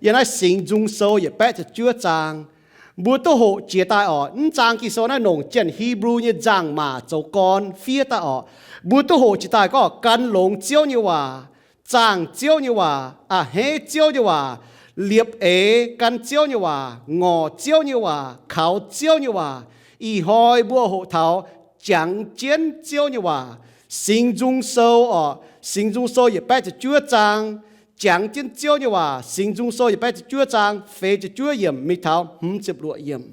Yiem naaiv Singx Nzung Sou yietc baeqv ziepc juov zaang, mbuo duqv hoqc jiex daaih orqc. Mv zaang Ging-Sou naaiv nongc Janx-Hipv^lu nyei nzangc-maac zoux gorn fiev daaih orqc. Mbuo duqv hoqc jiex daaih gorngv gan longx Ziouv nyei waac, zaangh Ziouv nyei waac, a'hneiv Ziouv nyei waac, liepc eix gan Ziouv nyei waac, ngorc Ziouv nyei waac, kaux Ziouv nyei waac. Ih hnoi mbuo hoqc taux jangx jienv Ziouv nyei waac. Singx Nzung Sou orqc, Singx Nzung Sou yietc baeqv ziepc juov zaang, jangx jienv Ziouv nyei waac. Singx Nzung Sou yietc baeqv ziepc juov zaang feix ziepc juov yiemc mingh taux hmz ziepc luoqc yiemc.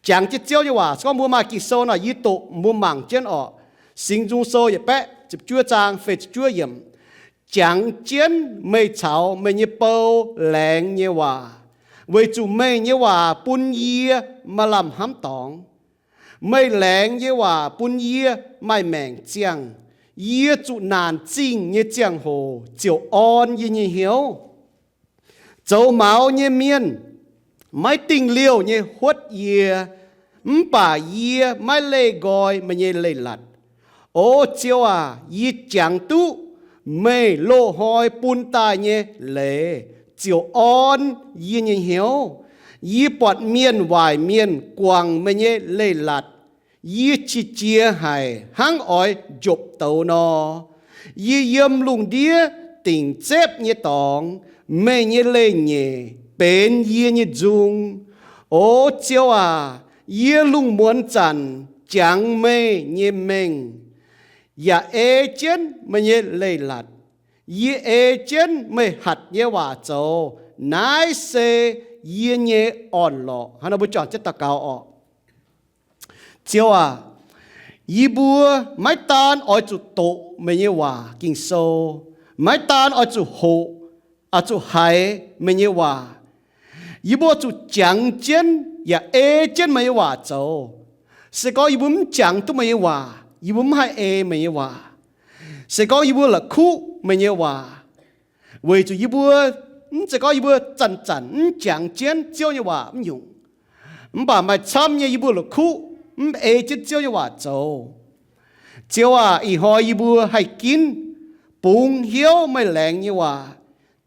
Jangx jienv Ziouv nyei waac. Se gorngv mbuo maaih Ging-Sou nor, yie doqc mbuo mangc jienv orqc. Singx Nzung Sou yietc baeqv ziepc juov zaang feix ziepc juov yiemc. Jangx jienv meih caux meih nyei bou laengz nyei waac, weic zuqc meih nyei waac bun yie maaih lamh hnamv dorngx. Meih laengz nyei waac bun yie maaih maengc ziangh. Yie zuqc naanc zingh nyei ziangh hoc ziouc orn yie nyei hnyouv. Zoux maux nyei mienh maiv dingh liouh nyei huotv yie, mv baac yie maiv leih nqoi meih nyei leiz-latc. O Ziouv aac, yie jangx duqv meih loz-hnoi bun daaih nyei leiz ziouc orn yie nyei hnyouv. Yie buatc mienh waaic mienh guangc meih nyei leiz-latc, yie qiex jiez haic hnangv oix njopv douz nor. Yie yiem lungh ndiev dingc zepv nyei dorngx, meih nyei leiz-nyeic benx yie nyei nzung. O Ziouv aac, yie lungh muonz zanc jangx meih nyei mengh, yaac ei jienv meih nyei leiz-latc. Yie ei jienv meih hatc nyei waac zoux. Naaiv se yie nyei orn-lorqc. Hnangv naaiv mbuo juangc jienv daux gaux orqc. Ziouv aac, yie mbuo maiv daan oix zuqc doqc meih nyei waac, Ging-Sou, maiv daan oix zuqc hoqc, oix zuqc haiz meih nyei waac. Yie mbuo zuqc jangx jienv yaac ei jienv meih nyei waac zoux. Se gorngv yie mbuo mv jangx duqv meih nyei waac, yie mbuo mv haih ei meih nyei waac. Se gorngv yie mbuo la'kuqv meih nyei waac, weic zuqc yie mbuo, mv zeiz gorngv yie mbuo zanc-zanc mv jangx jienv Ziouv nyei waac mv nyungc, mv baac maaih camv nyei yie mbuo la'kuqv mv ei jienv Ziouv nyei waac zoux. Ziouv aac, ih hnoi yie mbuo haih ginv bungx hnyouv meih laengz nyei waac,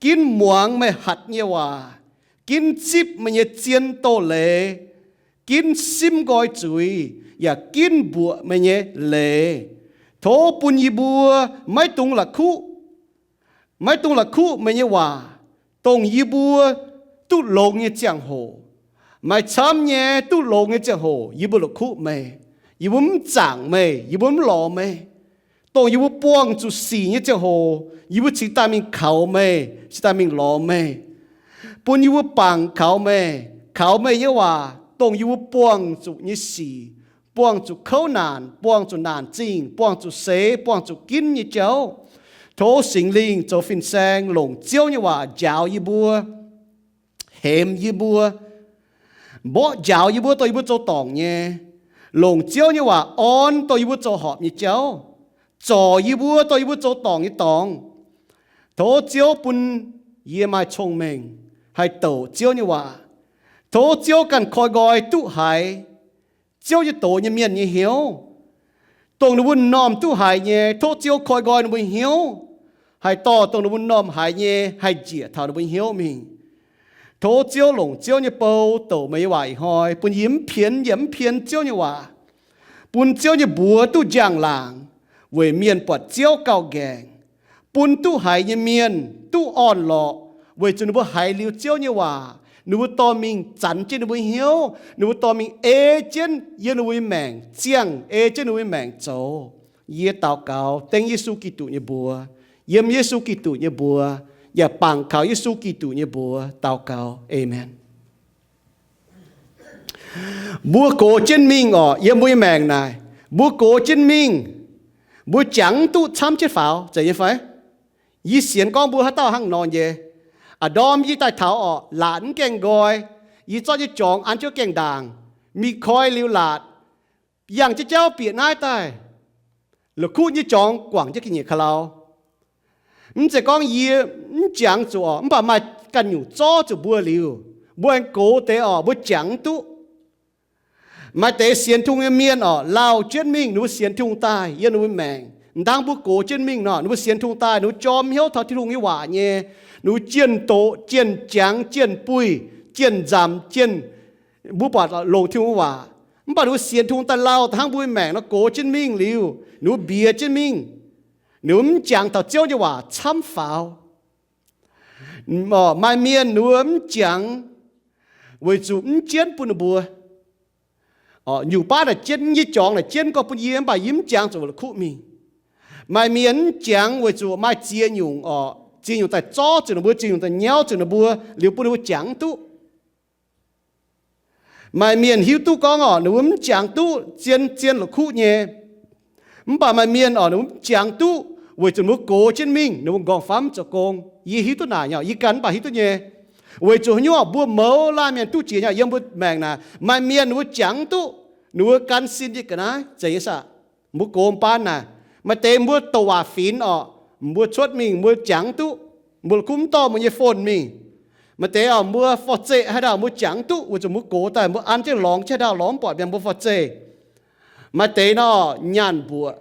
ginv muangx meih hatc nyei waac, ginv zipv meih nyei zien doz-leiz, ginv simv nqoi zuiz, yaac ginv mbuoqc meih nyei leiz. Tov bun yie mbuo maiv dungx la'kuqv, maiv dungx la'kuqv meih nyei waac, dongh yie mbuo duqv longx nyei ziangh hoc. Maaih camv nyei duqv longx nyei ziangh hoc yie mbuo la'kuqv meih, yie mbuo mv zaangc meih, yie mbuo mv lorz meih. Dongh yie mbuo buangh zuqc sic nyei ziangh hoc, yie mbuo cingx daaih mingh kaux meih, cingx daaih mingh lorz meih. Bun yie mbuo bangc kaux meih, kaux meih nyei waac, dongh yie mbuo buangh zuqc nyei sic, buangh zuqc kouv naanc, buangh zuqc naanc zingh, buangh zuqc seix, buangh zuqc ginv nyei jauv. Tov Singx Lingh zoux fin-saeng longc Ziouv nyei waac njaaux yie mbuo, hemx yie mbuo, mborqv njaaux yie mbuo, dongh yie mbuo zoux dorngc nyei. Longc Ziouv nyei waac orn, dongh yie mbuo zoux horpc nyei jauv, zorc yie mbuo, dongh yie mbuo zoux dorngc nyei dorngx. Tov Ziouv bun yie maaih cong-mengh haih douc Ziouv nyei waac. Tov Ziouv ganh koi nqoi duqv haiz Ziouv nyei doz nyei mienh nyei hnyouv. Dongh ninh mbuo m'normh duqv haiz nyei, tov Ziouv koi nqoi ninh mbuo hnyouv, haih dorh dongh ninh mbuo m'normh haiz nyei haih njiec taux ninh mbuo hnyouv mingh. Tov Ziouv longc Ziouv nyei bou douc meih nyei waac ih hnoi, bun yie mv pienx yaac mv pien Ziouv nyei waac. Bun Ziouv nyei mbuox duqv njang-laangc, weic mienh buatc Ziouv gauh nqaengc. Bun duqv haiz nyei mienh duqv orn-lorqc, weic zuqc ninh mbuo haiz liuz Ziouv nyei waac, ninh mbuo dorh mingh zanx jienv ninh mbuo hnyouv, ninh mbuo dorh mingh ei jienv yiem ninh mbuo nyei maengc ziangh, ei jienv ninh mbuo nyei maengc zoux. Yie daux gaux dengv Yesu Giduc nyei mbuox, yiem Yesu Giduc nyei mbuox, yaac bangc kaux Yesu Giduc nyei mbuox daux gaux. Aamen. Mbuo gox jienv mingh orqc, yiem mbuo nyei maengc naaic, mbuo gox jienv mingh, mbuo jangx mv duqv camv jienv faaux, zeiz nyei fai? Yie sienx gorngv mbuo haaix dauh hnangv nor nyei. A'ndorm yie daaih taux orqc, laatc mv gaengh nqoi, yie zorqv nyei jorngx an jienv gaengh ndaangc, mingh koi liuz laatc, yangh jienv jauv bieqc naaiv daaih, la'kuqv nyei jorngx guangc jienv ga'nyiec ka'lauh. Mv zeiz gorngv yie mv jangx zuqc orqc, mv baac maaih ganh nyungc zorv zuqc mbuo liuz, mbuo aengx gox deix orqc, mbuo jangx mv duqv. Maaih deix sienx Tin-Hungh nyei mienh orqc, lauh jienv mingh, ninh mbuo sienx Tin-Hungh daaih yiem ninh mbuo maengc, M'dangv mbuo gox jienv mingh nor, ninh mbuo sienx tungx daaih, ninh mbuo jorm hnyouv taux Tin-Hungh nyei waac nyei, ninh mbuo jienh doqc, jienh jangx, jienh buih, jienh nzamc, jienh, mbuo buatc longc Tin-Hungh nyei waac. Mv baac ninh mbuo sienx tungx daaih lauh daaih hnangv mbuo nyei maengc nor, gox jienv mingh liuz, ninh mbuo mbiec jienv mingh. Ninh mbuo mv jangx taux Ziouv nyei waac camv faaux. Maaih mienh ninh mbuo mv jangx weic zuqc mv jienv bun ninh mbuo. Nyungc baav naaic jienv, yie jorngx naaic jienv gorngv bun yie, mv baac yie mv jangx zuqc la'kuqv mingh. Maaih mienh mv jangx weic zuqc maaih ziex nyungc orqc, ziex nyungc daaih zorv zuqc ninh mbuo, ziex nyungc daaih nyauv zuqc ninh mbuo, liuz bun ninh mbuo jangx duqv. Maaih mienh hiuv duqv gorngv orqc, ninh mbuo mv jangx duqv zien, zien la'kuqv nyei. Mv baac maaih mienh orqc, ninh mbuo mv jangx duqv weic zuqc ninh mbuo gox jienv mingh, ninh mbuo nqorngv-famv zoux gong. Yie hiuv duqv naaic nyei, yie ganh mv baac hiuv duqv nyei. Weic zuqc haaix nyungc orqc, mbuo mouz laanh mienh duqv jiex nyei, yiem mbuo maengc naaic, maaih mienh ninh mbuo jangx duqv, ninh mbuo gan sin nyei ga'naaiv zeiz nyei saah. Mbuo gox mv baan naaic, maaih deix mbuo douc waac finx orqc, mbuo cuotv mingh mbuo jangx duqv, mbuo la'kuqv mv dorh mbuo nyei phone mingh. Maaih deix orqc, mbuo forv-zeqv haaix dauh mbuo jangx duqv, weic zuqc mbuo gox daaih mbuo an jienv lorngx jienv haaix dauh lorngx mv buatc mienh mbuo forv-zeqv. Maaih deix nor nyaanh mbuoqc.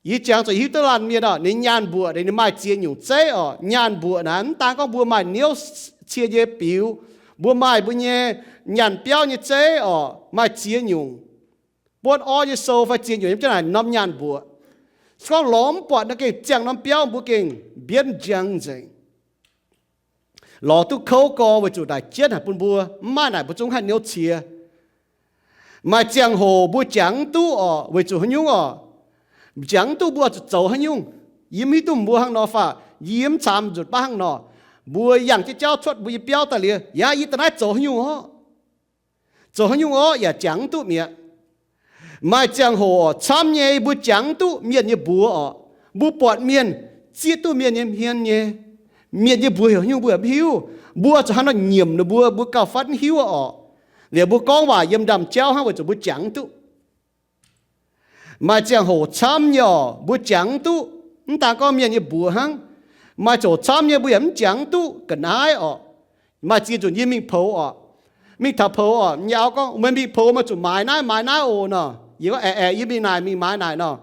Yie jangx zuqc hiuv duqv laanh mienh orqc, ninh nyaanh mbuoqc, ninh maaih ziex nyungc zeiv orqc. Nyaanh mbuoqc naaic mv daan gorngv mbuo maaih niouv cie nyei biux, mbuo maaih mbuo nyei nyaanh biauv nyei zeiv orqc, maaih ziex nyungc. Buonv orv nyei sou fai ziex nyungc yiem jienv naaic norm nyaanh mbuoqc. Se gorngv lorz mv buatc nor gengh ziangh norm biauv mbuo gengh mbienv njang nzengc. Lorz duqv kouv gorx weic zuqc naaic jienv haic bun mbuo, mv maaih naaic mbuo zungv haih niouv cie. Maaih ziangh hoc mbuo jangx duqv orqc, weic zuqc haaix nyungc orqc? Jangx duqv mbuo zuqc zoux haaix nyungc? Yie mv hiuv duqv mbuo hnangv nor fai, yie mv caamx nzunc baav hnangv nor. Mbuo yangh jienv jauv cuotv mbuo nyei biauv daaih liuz, yaac yie daaih naaiv zoux haaix nyungc orqc? Zoux haaix nyungc orqc yaac jangx duqv mi'aqv. Maaih ziangh hoc camv nyei mbuo jangx duqv mienh nyei mbuox orqc. Mbuo buatc mienh zieqv duqv mienh nyei hmien nyei. Mienh nyei mbuox heuc haaix nyungc mbuo mv hiuv. Mbuo zuqc hnangv nor nyiemc ninh mbuo, mbuo gauh fatv mv hiuv orqc. Liuz mbuo gorngv waac yiem ndaamv-jauv hnangv weic zuqc mbuo jangx duqv. Maaih ziangh hoc camv nyei orqc, mbuo jangx duqv, mv daan gorngv mienh nyei mbuox hnangv. Maaih ziangh hoc camv nyei mbuo yaac mv jangx duqv ga'naaiv orqc. Maaih ziex nzunc yie mingh poux orqc, mingh taux poux orqc, yie auv gorngv, meih mingh poux meih zuqc maaiz naaiv maaiz naaiv oc nor. Yie gorngv, aeqv, aeqv, yie mingh naaic mingh maaiz naaic nor.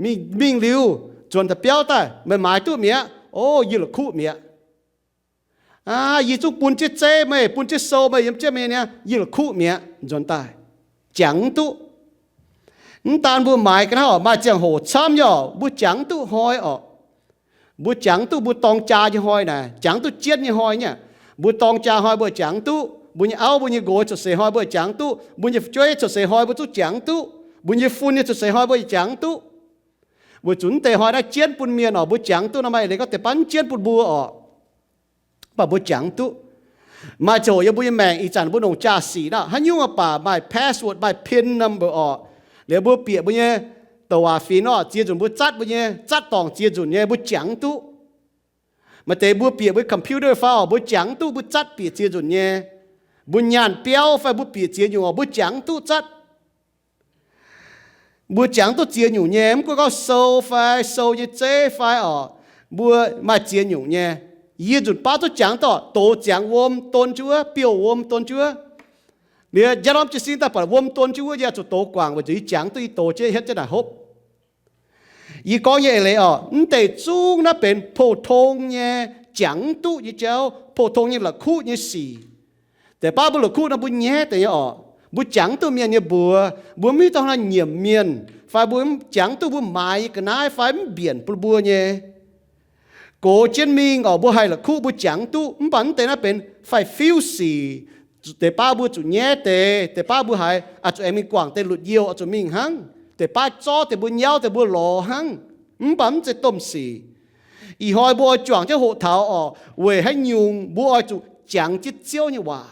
Mingh, mingh liuz nzuonx daaih biauv daaih, meih maaiz duqv mi'aqv? O, yie la'kuqv mi'aqv. Aa, yie zungv bun jienv zeiv meih, bun jienv sou meih yiem jienv meih niaa, yie la'kuqv mi'aqv, nzuonx daaih. Jangx duqv. Mv daan mbuo maaiz ga'naaiv orqc, maaih ziangh hoc camv nyei orqc, mbuo jangx duqv hnoi orqc. Mbuo jangx duqv mbuo dorng jaa nyei hnoi naaic, jangx duqv jienv nyei hnoi nyei. Mbuo dorng jaa hnoi mbuo jangx duqv, mbuo nyei auv mbuo nyei nqox cuotv seix hnoi mbuo jangx duqv, mbuo nyei fu'jueiv cuotv seix hnoi mbuo zungv jangx duqv, mbuo nyei fun nyei cuotv seix hnoi mbuo jangx duqv. Weic zuqc mv deix hnoi naaiv jienv bun mienh orqc, mbuo jangx duqv nor, maaih leiz gorngv deix baav jienv bun mbuo orqc. Mv baac mbuo jangx duqv. Maaih ziangh hoc yiem mbuo nyei maengc ih zanc mbuo longc jaa-sic naaiv, haaix nyungc baac maaih password, maaih pin number orqc. Liuz mbuo bieqc mbuo nyei douc waac fingx orqc, ziex nzunc mbuo zatv mbuo nyei, zatv dorngc ziex nzunc nyei, mbuo jangx duqv. Maaih deix mbuo bieqc mbuo computer fai orqc, mbuo jangx duqv mbuo zatv bieqc ziex nzunc nyei. Mbuo nyaanh biauv fai mbuo bieqc ziex nyungc orqc, mbuo jangx duqv zatv. Mbuo jangx duqv ziex nyungc nyei, mv gunv gorngv sou fai sou nyei zeiv fai orqc, mbuo maaih ziex nyungc nyei. Yie nzunc baav duqv jangx duqv orqc, douz ziangx wuom don jienv wuov, biouv wuom don jienv wuov. Liuz njang norm jiez sin daaih buatc wuom don jienv wuov, yie zuqc douz guangc weic zuqc yie jangx duqv yie douz jienv hietv jienv naaic hopv. Yie gorngv nyei eix leiz orqc, mv deix zungv naaiv benx pou-tong nyei jangx duqv nyei jauv, pou-tong nyei la'kuqv nyei sic. Deix baav mbuo la'kuqv nor mbuo nyaiv deix nyei orqc. Mbuo jangx duqv mienh nyei mbuox, mbuo mv hiuv duqv hnangv nyiemc mienh, fai mbuo jangx duqv mbuo maaiz nyei ga'naaiv fai mv mbienc bun mbuo nyei. Gox jienv mingh orqc, mbuo haih la'kuqv mbuo jangx duqv, mv baac mv deix naaiv benx faix-fiuv sic. Deix baav mbuo zuqc nyaiv deix, deix baav mbuo haiz oix zuqc aengx mingh guangc deix lutc youh oix zuqc mingh hnangv. Deix baav zorqv deix mbuo nyauv deix mbuo lorz hnangv. Mv baac mv zeiz domh sic. Ih hnoi mbuo oix juangc jienv hoqc taux orqc, weic haaix nyungc mbuo oix zuqc jangx jienv Ziouv nyei waac.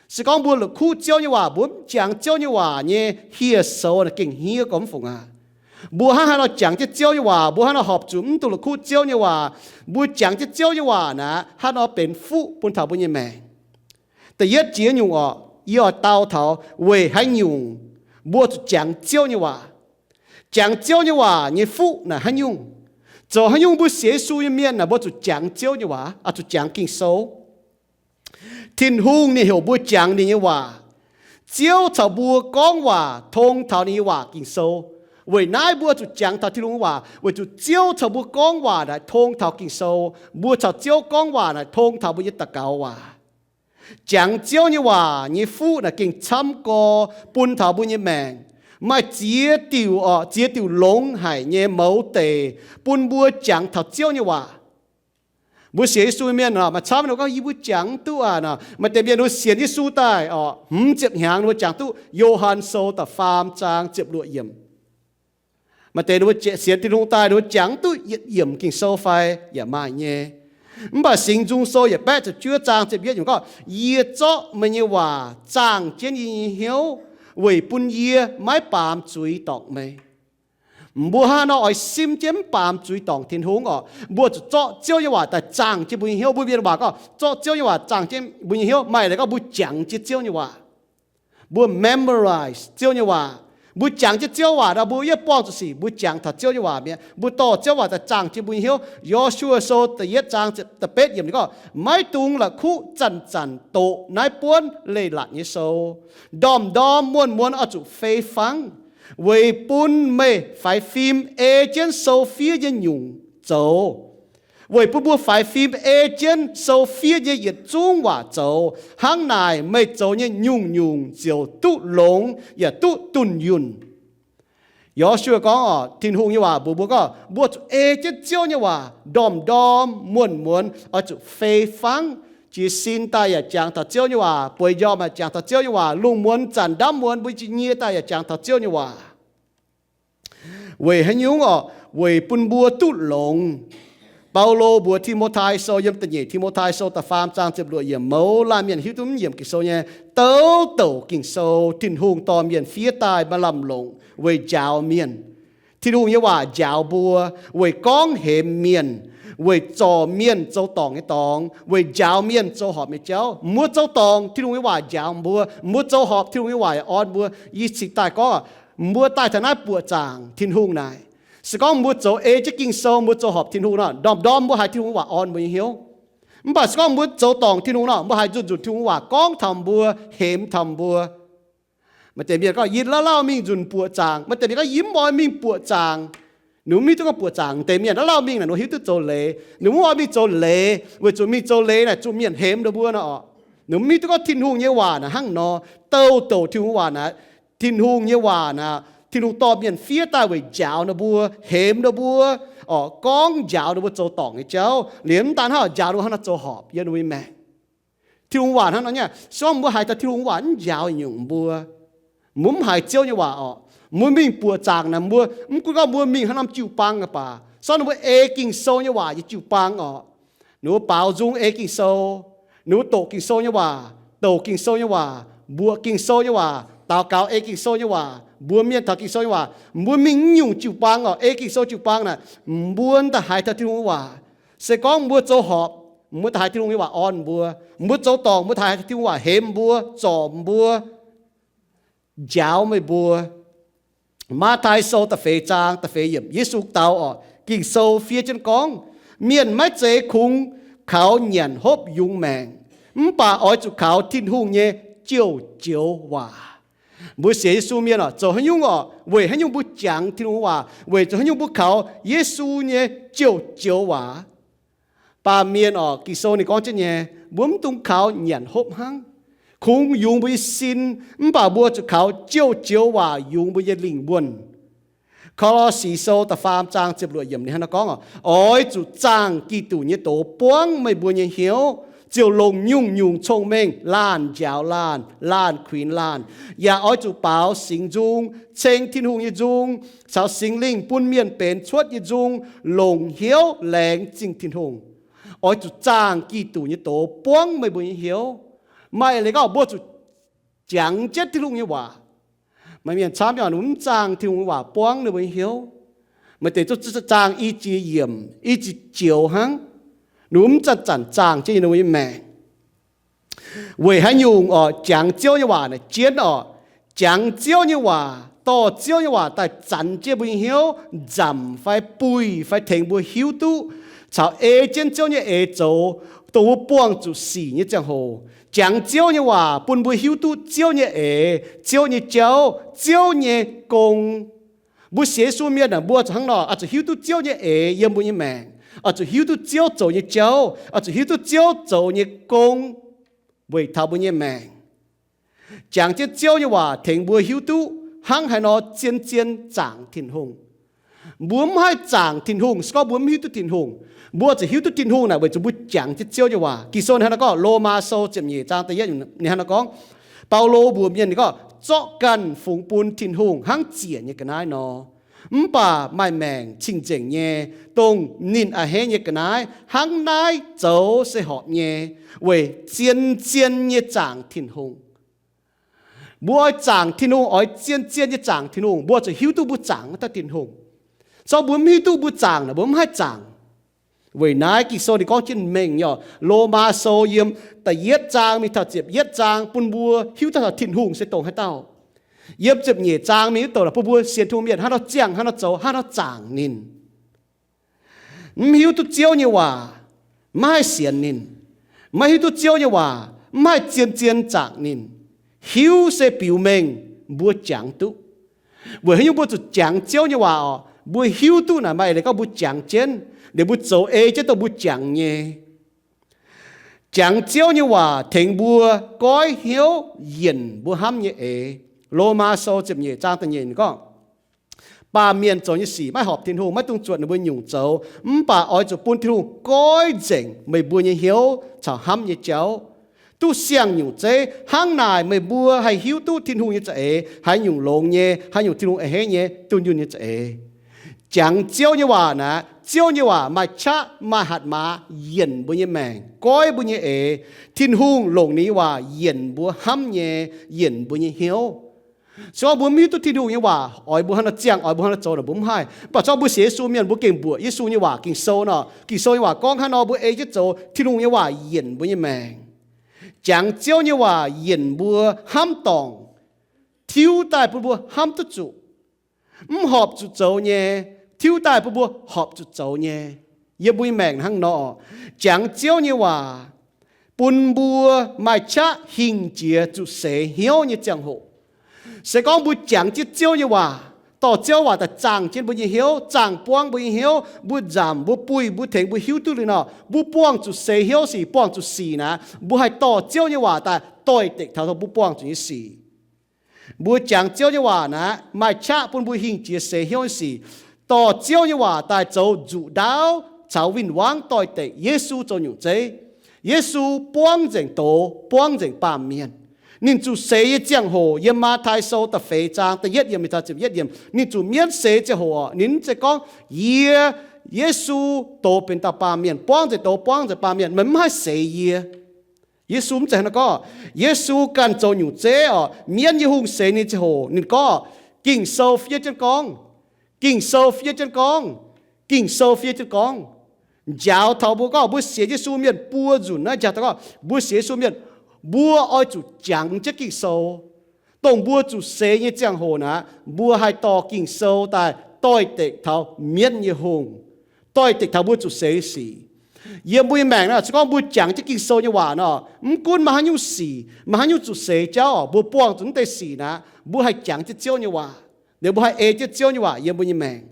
Se gorngv mbuo la'kuqv Ziouv nyei waac, mbuo mv jangx Ziouv nyei waac nyei, hieh soux naaic gengh hniev gormx fungc aqv. Mbuo hnangv haaix nor jangx jienv Ziouv nyei waac, mbuo hnangv haaix nor horpc zuqc mv dungx la'kuqv Ziouv nyei waac. Mbuo jangx jienv Ziouv nyei waac naaic, hnangv haaix nor benx fuqv bun taux mbuo nyei maengc. Da'yietv jiex nyungc orqc, yie oix dau taux weic haaix nyungc mbuo zuqc jangx Ziouv nyei waac. Jangx Ziouv nyei waac nyei fuqv naaic haaix nyungc? Zoux haaix nyungc mbuo sienx Yesu nyei mienh naaic mbuo zuqc jangx Ziouv nyei waac, oix zuqc jangx Ging-Sou. Tin-Hungh ninh heuc mbuo jangx ninh nyei waac. Ziouv caux mbuo gorngv waac tong taux ninh nyei waac Ging-Sou. Weic naaiv mbuo zuqc jangx taux Tin-Hungh nyei waac, weic zuqc Ziouv caux mbuo gorngv waac naaic tong taux Ging-Sou. Mbuo caux Ziouv gorngv waac naaic tong taux mbuo nyei daux gaux waac. Jangx Ziouv nyei waac nyei fuqv naaic gengh camv gorx bun taux mbuo nyei maengc. Maaih ziex diuc, ziex diuc longx haic nyei mouz deic bun mbuo jangx taux Ziouv nyei waac. Mbuo sienx Yesu mienh maaih camv gorngv, yie mbuo jangx duqv aqv nor. Maaih deix mienh mbuo sienx Yesu daaih oc, hmz ziepc hnyangx ninh mbuo jangx duqv Yo^han Sou da'faam zaang ziepc luoqc yiemc. Maaih deix ninh mbuo sienx Tin-Hungh daaih ninh mbuo jangx duqv yietc yiemc Ging-Sou fai yaac maaih nyei. Mv baac Singx Nzung Sou yietc baeqv ziepc juov zaang ziepc yietv yiemc gorngv, yie zorqv meih nyei waac zaangh jienv yie nyei hnyouv, weic bun yie maiv baamz zuiz dorngc meih. Mbuo hnangv nor oix simv jienv mv baamz zuiz dorngc Tin-Hungh oc, mbuo zuqc zorqv Ziouv nyei waac daaih zaangh jienv mbuo nyei hnyouv. Mbuo mienh waac gorngv zorqv Ziouv nyei waac zaangh jienv mbuo nyei hnyouv, maaih leiz gorngv mbuo jangx jienv Ziouv nyei waac. Mbuo memorize Ziouv nyei waac. Mbuo jangx jienv Ziouv waac nor, mbuo yaac buangh zuqc sic mbuo jangx taux Ziouv nyei waac mi'aqv. Mbuo dorh Ziouv waac daaih zaangh jienv mbuo nyei hnyouv. Yo^su^waa Sou da'yietv zaang da'betv yiemc ninh gorngv, maiv dungx la'kuqv zanc-zanc doqc naaiv buonv leiz-latc nyei sou. Ndorm-ndorm muonz-muonz oix zuqc fei fangv, weic bun meih faix fim ei jienv sou fiev nyei nyungc zoux. Weic bun mbuo faix fim ei jienv sou fiev nyei yietc zungv waac zoux. Hnangv naaic meih zoux nyei nyungc-nyungc ziouc duqv longx yaac duqv dunh yunh. Yo^su^waa gorngv oc, Tin-Hungh nyei waac mbuox mbuo gorngv mbuo zuqc ei jienv Ziouv nyei waac ndorm-ndorm muonz-muonz oix zuqc fei fangv. Jiez sin daaih yaac jangx taux Ziouv nyei waac, bueix njormh yaac jangx taux Ziouv nyei waac, lungh muonz zanc ndamv muonz mbuo nyie daaih yaac jangx taux Ziouv nyei waac. Weic haaix nyungc orqc? Weic bun mbuo duqv longx. Baulo mbuox Ti^mo^tai Sou yiem da'nyeic Ti^mo^tai Sou da'faam zaang ziepc luoqc yiemc, mouz laanh mienh hiuv duqv mv yiemc Ging-Sou nyei, douc douc Ging-Sou Tin-Hungh dorh mienh fiev daaih maaih lamh longc weic njaaux mienh. Tin-Hungh nyei waac njaaux mbuo weic gorngv hemx mienh, weic zorc mienh zoux dorngc nyei dorngx, weic njaaux mienh zoux horpc nyei jauv. Mbuo zoux dorngc, Tin-Hungh nyei waac njaaux mbuo. Mbuo zoux horpc, Tin-Hungh nyei waac orn mbuo. Yie cingx daaih gorngv, mbuo daaih taux naaiv buoqc zaangc Tin-Hungh naaic, se gorngv mbuo zoux ei jienv Ging-Sou, mbuo zoux horpc Tin-Hungh nor, ndorm-ndorm mbuo haiz Tin-Hungh waac orn mbuo nyei hnyouv. Mv baac se gorngv mbuo zoux dorngc Tin-Hungh nor, mbuo haiz nzunc-nzunc Tin-Hungh waac gorngv taux mbuo, hemx taux mbuo. Maaih deix mienh gorngv, yie lauh lauh mingh nzunc buoqc zaangc. Maaih deix mienh gorngv, yie mv oix mingh buoqc zaangc. Ninh mv hiuv duqv gorngv buoqc zaangc, deix mienh lauh lauh mingh naaic, ninh hiuv duqv zoux leiz. Ninh mv oix mingh zoux leiz, weic zuqc mingh zoux leiz naaic zuqc mienh hemx ninh mbuo nor. Ninh mv hiuv duqv gorngv Tin-Hungh nyei waac naaic hnangv nor. Douc douc Tin-Hungh waac naaic, Tin-Hungh nyei waac naaic, Tin-Hungh dorh mienh fiev daaih weic njaaux ninh mbuo, hemx ninh mbuo, oc, gorngv njaaux ninh mbuo zoux dorngc nyei jauv. Liemh mv daan hnangv, njaaux ninh mbuo hnangv nor zoux horpc yiem ninh mbuo nyei maengc. Tin-Hungh waac hnangv nor nyei, se gorngv mbuo haiz taux Tin-Hungh waac mv njaaux nyungc mbuo, mbuo mv haiz Ziouv nyei waac orqc, mbuo mingh buoqc zaangc naaic, mbuo mv gunv gorngv mbuo mingh haaix norm jiu-baang baac, se gorngv ninh mbuo ei Ging-Sou nyei waac nyei jiu-baang orqc, ninh mbuo baaux nzung ei Ging-Sou, ninh mbuo doqc Ging-Sou nyei waac, douc Ging-Sou nyei waac, mbuoqc Ging-Sou nyei waac, daux gaux ei Ging-Sou nyei waac, mbuox mienh taux Ging-Sou nyei waac, mbuo mingh mv nyungc jiu-baang orqc, ei Ging-Sou jiu-baang naaic, mbuo daaih haiz taux Tin-Hungh waac. Se gorngv mbuo zoux horpc, mbuo daaih haiz Tin-Hungh nyei waac orn mbuo. Mbuo zoux dorngc, mbuo daaih haiz Tin-Hungh waac hemx mbuo, zorc mbuo, njaaux meih mbuo. Matv^tai Sou da'feix zaang da'feix yiemc, Yesu dau orqc, Ging-Sou fiev jienv gorngv, mienh maiv zeiz kungx kaux nyanc hopv yungz maengc, mv baac oix zuqc kaux Tin-Hungh nyei jouh joux waac. Mbuo sienx Yesu mienh orqc, zoux haaix nyungc orqc, weic haaix nyungc mbuo jangx Tin-Hungh waac, weic zuqc haaix nyungc mbuo kaux Yesu nyei jouh joux waac. Baamh mienh orqc, Ging-Sou ninh gorngv jienv nyei, mbuo mv dungx kaux nyanc hopv hnangv, kungx yungz mbuo nyei sin, mv baac mbuo zuqc kaux jouh joux waac yungz mbuo nyei lingh wuonh. Ko^lo^si Sou da'faam zaang ziepc luoqc yiemc ninh hnangv naaiv gorngv orqc, oix zuqc zaangh Giduc nyei doz buangv meih mbuo nyei hnyouv, ziouc longc nyungc-nyungc cong-mengh laanh njaaux laanh, laanh kuinx laanh. Yaac oix zuqc baaux singx nzung, ceng Tin-Hungh nyei nzung, caux Singx Lingh bun mienh benx cuotv nyei nzung, longc hnyouv laengz zingh Tin-Hungh. Oix zuqc zaangh Giduc nyei doz buangv meih mbuo nyei hnyouv. Maaih leiz gorngv mbuo zuqc jangx jienv Tin-Hungh nyei waac. Maaih mienh camv nyei, ninh mv zaangh Tin-Hungh nyei waac buangv ninh mbuo nyei hnyouv. Maaih deix zungv zaangh i ziex yiemc, i ziex joux hnangv. Ninh mv zanc-zanc zaangh jienv ninh mbuo nyei maengc. Weic haaix nyungc orqc, jangx Ziouv nyei waac naaic jienv orqc. Jangx Ziouv nyei waac, dorh Ziouv nyei waac daaih zanc jienv mbuo nyei hnyouv, nzamc fai buih fai tengx mbuo hiuv duqv caux ei jienv Ziouv nyei eix zoux, dongh mbuo buangh zuqc sic nyei ziangh hoc. Jangx Ziouv nyei waac bun mbuo hiuv duqv Ziouv nyei eix, Ziouv nyei jauv, Ziouv nyei gong. Mbuo sienx Yesu mienh aah, mbuo zuqc hnangv nor, oix zuqc hiuv duqv Ziouv nyei eix yiem mbuo nyei maengc, oix zuqc hiuv duqv Ziouv zoux nyei jauv, oix zuqc hiuv duqv Ziouv zoux nyei gong weic taux mbuo nyei maengc. Jangx jienv Ziouv nyei waac tengx mbuo hiuv duqv hnangv haaix nor zien-zien zaangc Tin-Hungh. Mbuo mv haih zaangc Tin-Hungh se gorngv mbuo mv hiuv duqv Tin-Hungh. Mbuo zuqc hiuv duqv Tin-Hungh naaic weic zuqc mbuo jangx jienv Ziouv nyei waac. Ging-Sou ninh hnangv nor gorngv, Lomaa Sou ziepc nyeic zaang da'yietv, ninh hnangv nor gorngv, Baulo mbuox mienh ninh gorngv, zorqv ganh fungx bun Tin-Hungh hnangv ziec nyei ga'naaiv nor, mv baac maaih maengc cing-nzengc nyei, dongh ninh a'hneiv nyei ga'naaiv hnangv naaiv zoux se horpc nyei, weic zien-zien nyei zaangc Tin-Hungh. Mbuo oix zaangc Tin-Hungh, oix zien-zien nyei zaangc Tin-Hungh, mbuo zuqc hiuv duqv mbuo zaangc wuov dauh Tin-Hungh. Se gorngv mbuo mv hiuv duqv mbuo zaangc naaic, mbuo mv haih zaangc. Weic naaiv Ging-Sou ninh gorngv jienv mengh nyei oc. Lomaa Sou yiem da'yietv zaang mingh taux ziepc yietv zaang bun mbuo hiuv duqv taux Tin-Hungh se dongh haaix dauh. Yiem ziepc nyeic zaang mingh wuov douc naaic bun mbuo sienx Tin-Hungh mienh hnangv nor ziangh, hnangv nor zoux, hnangv nor zaangc ninh. Mv hiuv duqv Ziouv nyei waac, maiv haih sienx ninh. Maiv hiuv duqv Ziouv nyei waac, mv haih zien-zien zaangc ninh. Hiuv se biux mengh mbuo jangx duqv. Weic haaix nyungc mbuo zuqc jangx Ziouv nyei waac oc? Mbuo hiuv duqv naaic maaih eix leiz gorngv mbuo jangx jienv, liuz mbuo zoux ei jienv dongh mbuo jangx nyei. Jangx Ziouv nyei waac tengx mbuo goiv hnyouv yienc mbuo hnamv nyei eix. Lomaa Sou ziepc nyeic zaang da'nyeic ninh gorngv, baamh mienh zoux nyei sic maiv horpc Tin-Hungh, maiv dungx zuotc ninh mbuo nyungc zoux. Mv baac oix zuqc bun Tin-Hungh goiv nzengc meih mbuo nyei hnyouv caux hnamv nyei jauv, duqv siang-nyungc zeiv. Hnangv naaic meih mbuo haih hiuv duqv Tin-Hungh nyei za'eix, haaix nyungc longx nyei, haaix nyungc Tin-Hungh a'hneiv nyei, dunh yunh nyei za'eix. Jangx Ziouv nyei waac naaic, Ziouv nyei waac maaih qaqv maaih hatc maaz yienc mbuo nyei maengc, goiv mbuo nyei eix. Tin-Hungh longc ninh nyei waac yienc mbuo hnamv nyei, yienc mbuo nyei hnyouv. Se gorngv mbuo mv hiuv duqv Tin-Hungh nyei waac, oix mbuo hnangv nor ziangh, oix mbuo hnangv nor zoux naaic mbuo mv haih. Mv baac se gorngv mbuo sienx Yesu mienh, mbuo gengh mbuoqc Yesu nyei waac, Ging-Sou nor, Ging-Sou nyei waac gorngv hnangv nor mbuo ei jienv zoux, Tin-Hungh nyei waac yienc mbuo nyei maengc. Jangx Ziouv nyei waac yienc mbuo hnamv dorngc, tiuv daaih bun mbuo hnamv duqv zuqc, mv horpc zuqc zoux nyei, tiuv daaih bun mbuo horpc zuqc zoux nyei. Yiem mbuo nyei maengc hnangv nor, jangx Ziouv nyei waac bun mbuo maaih qaqv hingh jiex zuqc seix hnyouv nyei ziangh hoc. Se gorngv mbuo jangx jienv Ziouv nyei waac, dorh Ziouv waac daaih zaangh jienv mbuo nyei hnyouv, zaangh buangv mbuo nyei hnyouv, mbuo nzamc, mbuo buih, mbuo tengx mbuo hiuv duqv liuz nor, mbuo buangh zuqc seix hnyouv sic, buangh zuqc sic naaic, mbuo haih dorh Ziouv nyei waac daaih doix-dekc taux dongh mbuo buangh zuqc nyei sic. Mbuo jangx Ziouv nyei waac naaic, maaih qaqv bun mbuo hingh jiex seix hnyouv nyei sic, dorh Ziouv nyei waac daaih zoux nzuqc ndaauv caux win-wangv doix-dekc Yesu zoux nyungc zeiv. Yesu buangv nzengc doz, buangv nzengc baamh mienh. Ninh zuqc seix nyei ziangh hoc, yiem Matv^tai Sou da'feix zaang da'yietv yiemc mingh taux ziepc yietv yiemc, ninh zuqc mienv seix ziangh hoc, ninh mv zeiz gorngv, yie, Yesu, doz benx dauh baamh mienh, buangv nzengc doz, buangv nzengc baamh mienh, meih mv haih seix yie. Yesu mv zeiz hnangv nor gorngv. Yesu ganh zoux nyungc zeiv oc, mienv nyei hungh seix ninh ziangh hoc, ninh gorngv, Ging-Sou fiev jienv gorngv, Ging-Sou fiev jienv gorngv, Ging-Sou fiev jienv gorngv. Njaaux taux mbuo gorngv mbuo sienx Yesu mienh buo nzunc naaiv njaaux taux gorngv mbuo sienx Yesu mienh, mbuo oix zuqc jangx jienv Ging-Sou. Dongh mbuo zuqc seix nyei ziangh hoc naaic, mbuo haih dorh Ging-Sou daaih doix-dekc taux mienv nyei hungh, doix-dekc taux mbuo zuqc seix sic. Yiem mbuo nyei maengc naaic, se gorngv mbuo jangx jienv Ging-Sou nyei waac nor, mv gunv maaih haaix nyungc sic, maaih haaix nyungc zuqc seix jauv oc, mbuo buangh zuqc mv deix sic naaic, mbuo haih jangx jienv Ziouv nyei waac. Liuz mbuo haih ei jienv Ziouv nyei waac yiem mbuo nyei maengc.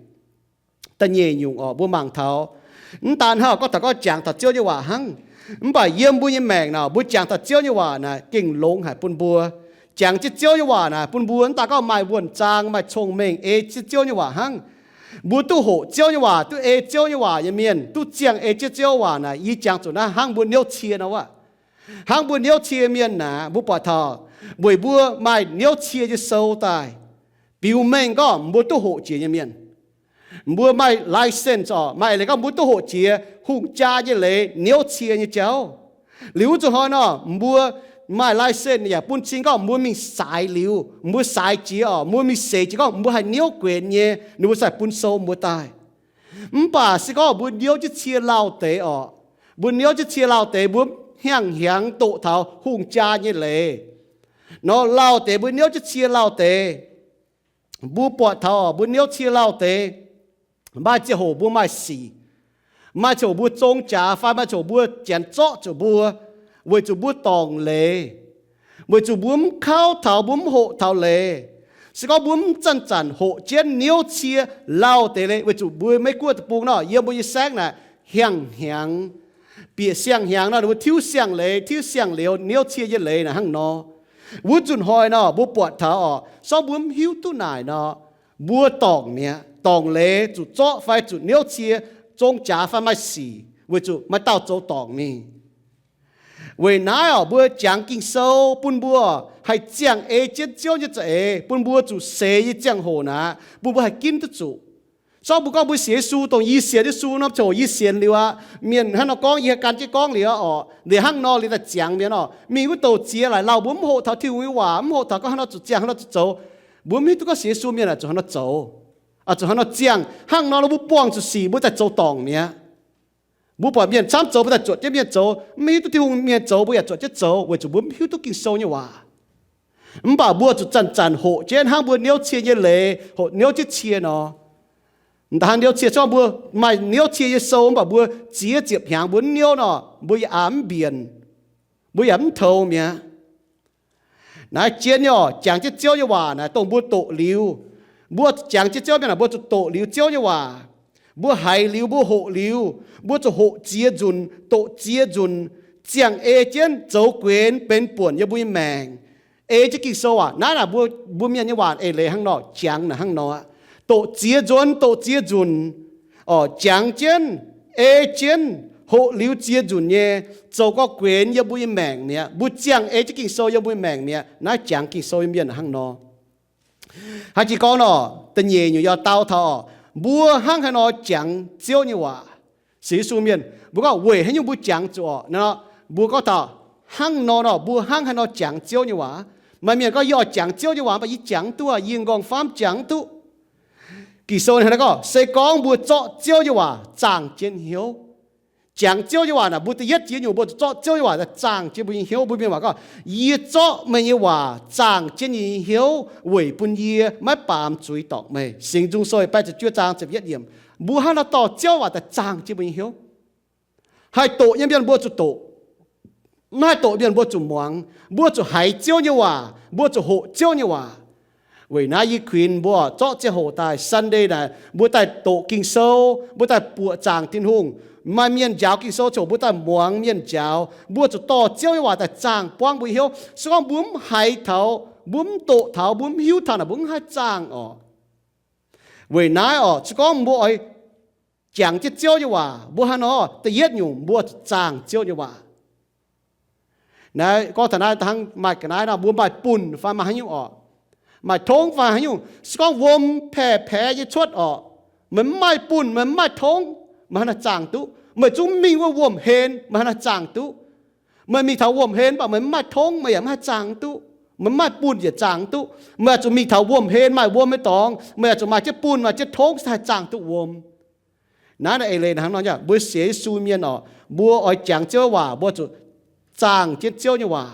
Da'nyeic nyungc oc, mbuo mangc taux, mv daan hnangv gorngv taux gorngv jangx taux Ziouv nyei waac hnangv, mv baac yiem mbuo nyei maengc naaic, mbuo jangx taux Ziouv nyei waac naaic gengh longx haic bun mbuo. Jangx jienv Ziouv nyei waac naaic bun mbuo mv daan gorngv maaih wuonh zaang, maaih cong-mengh ei jienv Ziouv nyei waac hnangv. Mbuo duqv hoqc Ziouv nyei waac, duqv ei Ziouv nyei waac nyei mienh, duqv ziangh ei jienv Ziouv waac naaic, yie jangx zuqc naaiv hnangv mbuo niouv cie nor aqv. Hnangv mbuo niouv cie mienh naaic, mbuo buatc taux weic mbuo maaih niouv cie nyei sou daaih biux mengh gorngv mbuo duqv hoqc jiex nyei mienh. Mbuo maaih license oc, maaih eix leiz gorngv mbuo duqv hoqc jiex hungh jaa nyei leiz niouv cie nyei jauv. Liuz wuov zuqc hnoi nor, mbuo maaih license yaac bun cing gorngv mbuo mingh saaix liuz, mbuo saaix jiex oc, mbuo mingh seix jiex gorngv mbuo haih niouv guenx nyei, ninh mbuo cingx bun sou mbuo daaih. Mv baac se gorngv mbuo niouv jienv cie lauh deix oc, mbuo niouv jienv cie lauh deix, mbuo hnyangx-hnyangx doqc taux hungh jaa nyei leiz nor, lauh deix mbuo niouv jienv cie lauh deix, mbuo buatc taux mbuo niouv cie lauh deix, maaih ziangh hoc mbuo maaih sic, maaih ziangh hoc mbuo zong jaax fai maaih ziangh hoc mbuo janx zorqv zuqc mbuo, weic zuqc mbuo dorngc leiz, weic zuqc mbuo mv kauv taux, mbuo mv hoqc taux leiz. Se gorngv mbuo mv zanc-zanc hoqc jienv niouv cie lauh deix leiz, weic zuqc mbuo Meiv Guoqv deic-bung nor, yiem mbuo nyei saengv naaic hiang hnyangx, bieqc siang-hnyangx nor, ninh mbuo tiuv siang-leiz, tiuv siang-liuz niouv cie nyei leiz naaic hnangv nor. Wuov nzunc hnoi nor, mbuo buatc taux oc, se gorngv mbuo mv hiuv duqv naaic nor, mbuo dorngc mi'aqv. Dorngc leiz zuqc zorqv fai zuqc niouv cie zong jaax fai maaih sic, weic zuqc maaih dauh zoux dorngc mingh. Weic naaiv oc, mbuo jangx Ging-Sou bun mbuo haih ziangh ei jienv Ziouv nyei za'eix, bun mbuo zuqc seix nyei ziangh hoc naaic, bun mbuo haih ginv duqv zuqc. Se gorngv mbuo gorngv mbuo sienx Yesu, dongh yie sienx Yesu nor, ziouc yie sienx liuz aqv. Mienh hnangv nor gorngv, yie haih gan jienv gorngv liuz aqv oc, liuz hnangv nor liuz daaih ziangx mienh oc. Mingh wuov douc ziex laaic lauh, mbuo mv hoqc taux Tin-Hungh nyei waac, mv hoqc taux gorngv hnangv nor zuqc ziangh, hnangv nor zuqc zoux. Mbuo mv hiuv duqv gorngv sienx Yesu mienh aah, zuqc hnangv nor zoux, zuqc hnangv nor ziangh. Hnangv nor nor mbuo buangh zuqc sic, mbuo daaih zoux dorngc mi'aqv. Mbuo buatc mienh camv zoux, mbuo daaih zuotc jienv mienh zoux. Mv hiuv duqv Tin-Hungh mienh zoux, mbuo yaac zuotc jienv zoux, weic zuqc mbuo mv hiuv duqv Ging-Sou nyei waac. Mv baac mbuo zuqc zanc-zanc hoqc jienv hnangv mbuo niouv cie nyei leiz hoqc niouv jienv cie nor. M'daaih hnangv niouv cie, se gorngv mbuo maaih niouv cie nyei sou, mv baac mbuo ziex ziepc hnyangx mbuo mv niouv nor, mbuo yaac aav mv mbienc, mbuo yaac mv toux mi'aqv. Naaiv jien nyei oc, jangx jienv Ziouv nyei waac naaic dongh mbuo doqc liuz, mbuo jangx jienv Ziouv mienh naaic, mbuo zuqc doqc liuz Ziouv nyei waac. Mbuo haiz liuz, mbuo hoqc liuz, mbuo zuqc hoqc ziex nzunc, doqc ziex nzunc, ziangh ei jienv zoux guenx benx buonc yiem mbuo nyei maengc. Ei jienv Ging-Sou aac, naaiv naaic mbuo, mbuo mienh nyei waac eix leiz hnangv nor, jangx naaic hnangv nor aqv. Doqc ziex nzuonx, doqc ziex nzunc, oc, jangx jienv, ei jienv, hoqc liuz ziex nzunc nyei, zoux gorx-guenx yiem mbuo nyei maengc mi'aqv. Mbuo ziangh ei jienv Ging-Sou yiem mbuo nyei maengc mi'aqv. Naaiv jangx Ging-Sou nyei mienh hnangv nor. Haaix jiex gorngv nor, da'nyeic nyungc yaac dau taux oc, mbuo hnangv haaix nor jangx Ziouv nyei waac. Sienx Yesu mienh mbuo gorngv weic haaix nyungc mbuo jangx zuqc oc nor, mbuo gorngv taux hnangv nor nor, mbuo hnangv haaix nor jangx Ziouv nyei waac. Maaih mienh gorngv, yie oix jangx Ziouv nyei waac, mv baac yie jangx mv duqv, yie m'nqorngv-famv jangx mv duqv. Ging-Sou ninh gorngv, se gorngv mbuo zorqv Ziouv nyei waac zaangh jienv hnyouv. Jangx Ziouv nyei waac naaic, mbuo da'yietv jiex nyungc mbuo zuqc zorqv Ziouv nyei waac daaih zaangh jienv mbuo nyei hnyouv. Mbuo mienh waac gorngv, yie zorqv meih nyei waac zaangh jienv yie nyei hnyouv weic bun yie maiv baamz zuiz dorngc meih. Singx Nzung Sou baeqv ziepc juov zaang ziepc yietv yiemc. Mbuo hnangv haaix nor dorh Ziouv nyei waac daaih zaangh jienv mbuo nyei hnyouv? Haih doqc nyei mienh mbuo zuqc doqc. Mv haih doqc mienh mbuo zuqc muangx. Mbuo zuqc haiz Ziouv nyei waac. Mbuo zuqc hoqc Ziouv nyei waac. Weic naaiv yie kuinx mbuo zorqv ziangh hoc daaih Sunday naaic, mbuo daaih doqc Ging-Sou, mbuo daaih buoqc zaangc Tin-Hungh. Maaih mienh njaaux Ging-Sou ziouc mbuo daaih muangx mienh njaaux. Mbuo zuqc dorh Ziouv nyei waac daaih zaangh buangv mbuo hnyouv. Se gorngv mbuo mv haiz taux, mbuo mv doqc taux, mbuo mv hiuv taux naaic, mbuo mv haih zaangh oc. Weic naaiv oc, se gorngv mbuo oix jangx jienv Ziouv nyei waac, mbuo hnangv nor, da'yietv nyungc mbuo zuqc zaangh Ziouv nyei waac. Naaiv gorngv taux naaiv hnangv maaih ga'naaiv nor, mbuo maaih bunh fai maaih haaix nyungc oc, maaih tongv fai haaix nyungc, se gorngv wuom paeqv paeqv nyei cuotv oc, meih mv maaih bunh, meih mv maaih tongv, meih hnangv haaix nor zaangh duqv? Meih zungv mingh wuov wuom-hlen, meih hnangv haaix nor zaangh duqv? Meih mingh taux wuom-hlen mv baac meih mv maaih tongv, meih yaac mv haih zaangh duqv. Meih mv maaih bunh yaac zaangh duqv. Meih oix zuqc mingh taux wuom-hlen maaih wuom nyei dorngx, meih oix zuqc maaih jienv bunh, maaih jienv tongv, se haih zaangh duqv wuom. Naaiv naaiv eix leiz hnangv nor, mbuo sienx Yesu mienh oc, mbuo oix jangx Ziouv waac, mbuo zuqc zaangh jienv Ziouv nyei waac.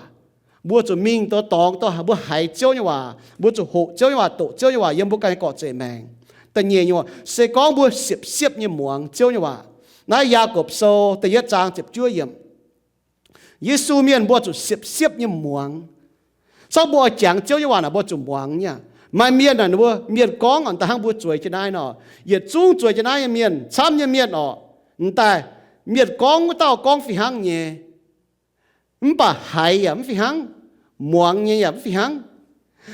Mbuo zuqc mingh dorh dorngx dorh, mbuo haiz Ziouv nyei waac, mbuo zuqc hoqc Ziouv nyei waac, doqc Ziouv nyei waac yiem mbuo ganh nyei gorqv-zeic maengc. Da'nyeic nyungc, se gorngv mbuo siepv-siepv nyei muangx Ziouv nyei waac. Naaiv Yaagorpc Sou da'yietv zaang ziepc juov yiemc. Yesu mienh mbuo zuqc siepv-siepv nyei muangx. Gorngv mbuo oix jangx Ziouv nyei waac naaic, mbuo zuqc muangx nyei. Maaih mienh naaic, mbuo mienh gorngv daaih hnangv mbuo zueiz jienv naaiv nor, yietc zungv zueiz jienv naaiv nyei mienh, camv nyei mienh oc, m'daaih mienh gorngv wuov dauh gorngv fih hnangv nyei. Mv baac haiz yaac mv fih hnangv, muangx nyei yaac mv fih hnangv.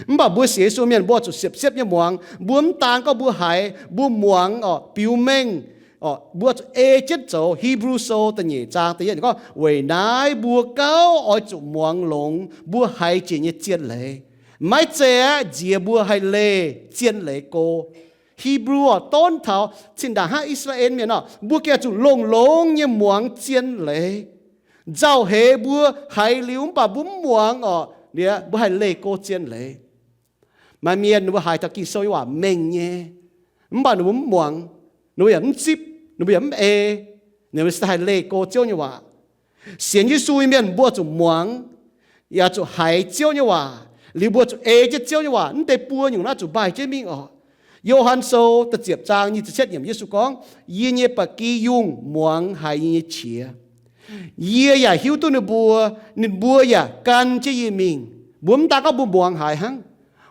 Mv baac mbuo sienx Yesu mienh mbuo zuqc siepv-siepv nyei muangx. Mbuo mv daan gorngv mbuo haiz, mbuo muangx oc, biux mengh oc, mbuo zuqc ei jienv zoux. Hipv^lu Sou da'nyeic zaang da'yietv gorngv, weic naaiv mbuo gauh oix zuqc muangx longx mbuo haiz jiex nyei zien leiz. Maiv zeiz aeqv, nziex mbuo haih leih zien leiz go. Hipv^lu oc, donv taux zinh ndaangc hnangv I^saa^laa^en Mienh oc, mbuo gengh zuqc longx-longx nyei muangx zien leiz. Nzauh heix mbuo haiz liuz mv baac mbuo mv muangx oc, mbuo haih leih go zien leiz. Maaih mienh ninh mbuo haiz taux Ging-Sou nyei waac mengh nyei, mv baac ninh mbuo mv muangx, ninh mbuo yaac mv zipv, ninh mbuo yaac mv ei, ninh mbuo se haih leih go Ziouv nyei waac. Sienx Yesu nyei mienh mbuo zuqc muangx, yaac zuqc haiz Ziouv nyei waac, liuz mbuo zuqc ei jienv Ziouv nyei waac. Mv deix buo nyungc naaiv zuqc maaih jienv mingh oc. Yo^han Sou da'ziepc zaang nyic ziepc cietv yiemc, Yesu gorngv, yie nyei ba'gi yungh muangx haiz yie nyei qiex. Yie yaac hiuv duqv ninh mbuo, ninh mbuo yaac gan jienv yie mingh. Mbuo mv daan gorngv mbuo muangx haiz hnangv,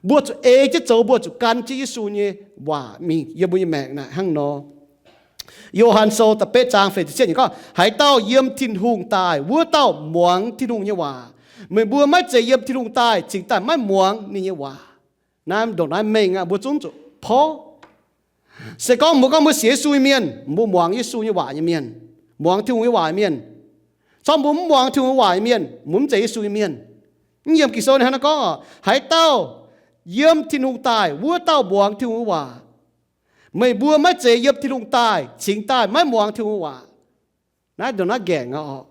Mbuo zuqc ei jienv zoux, mbuo zuqc gan jienv Yesu nyei waac mingh yiem mbuo nyei maengc naaic hnangv nor. Yo^han Sou da'betv zaang feix ziepc cietv yiemc gorngv, haaix dauh yiem Tin-Hungh daaih, wuov dauh muangx Tin-Hungh nyei waac. Meih mbuo maiv zeiz yiem Tin-Hungh daaih cingx daaih maiv muangx ninh nyei waac. Naaiv ndongc naaiv mengh aqv, mbuo zungv zuqc porv. Se gorngv mbuo gorngv mbuo sienx Yesu nyei mienh, mbuo muangx Yesu nyei waac nyei mienh, muangx Tin-Hungh nyei waac nyei mienh. Corc mbuo mv muangx Tin-Hungh nyei waac nyei mienh, mbuo mv zeiz Yesu nyei mienh. Mv yiem Ging-Sou naaiv hnangv nor gorngv oc, haaix dauh yiem Tin-Hungh daaih, wuov dauh muangx Tin-Hungh nyei waac. Meih mbuo maiv zeiz yiem Tin-Hungh daaih cingx daaih maiv muangx Tin-Hungh nyei waac. Naaiv ndongc naaiv nqaengc aqv oc.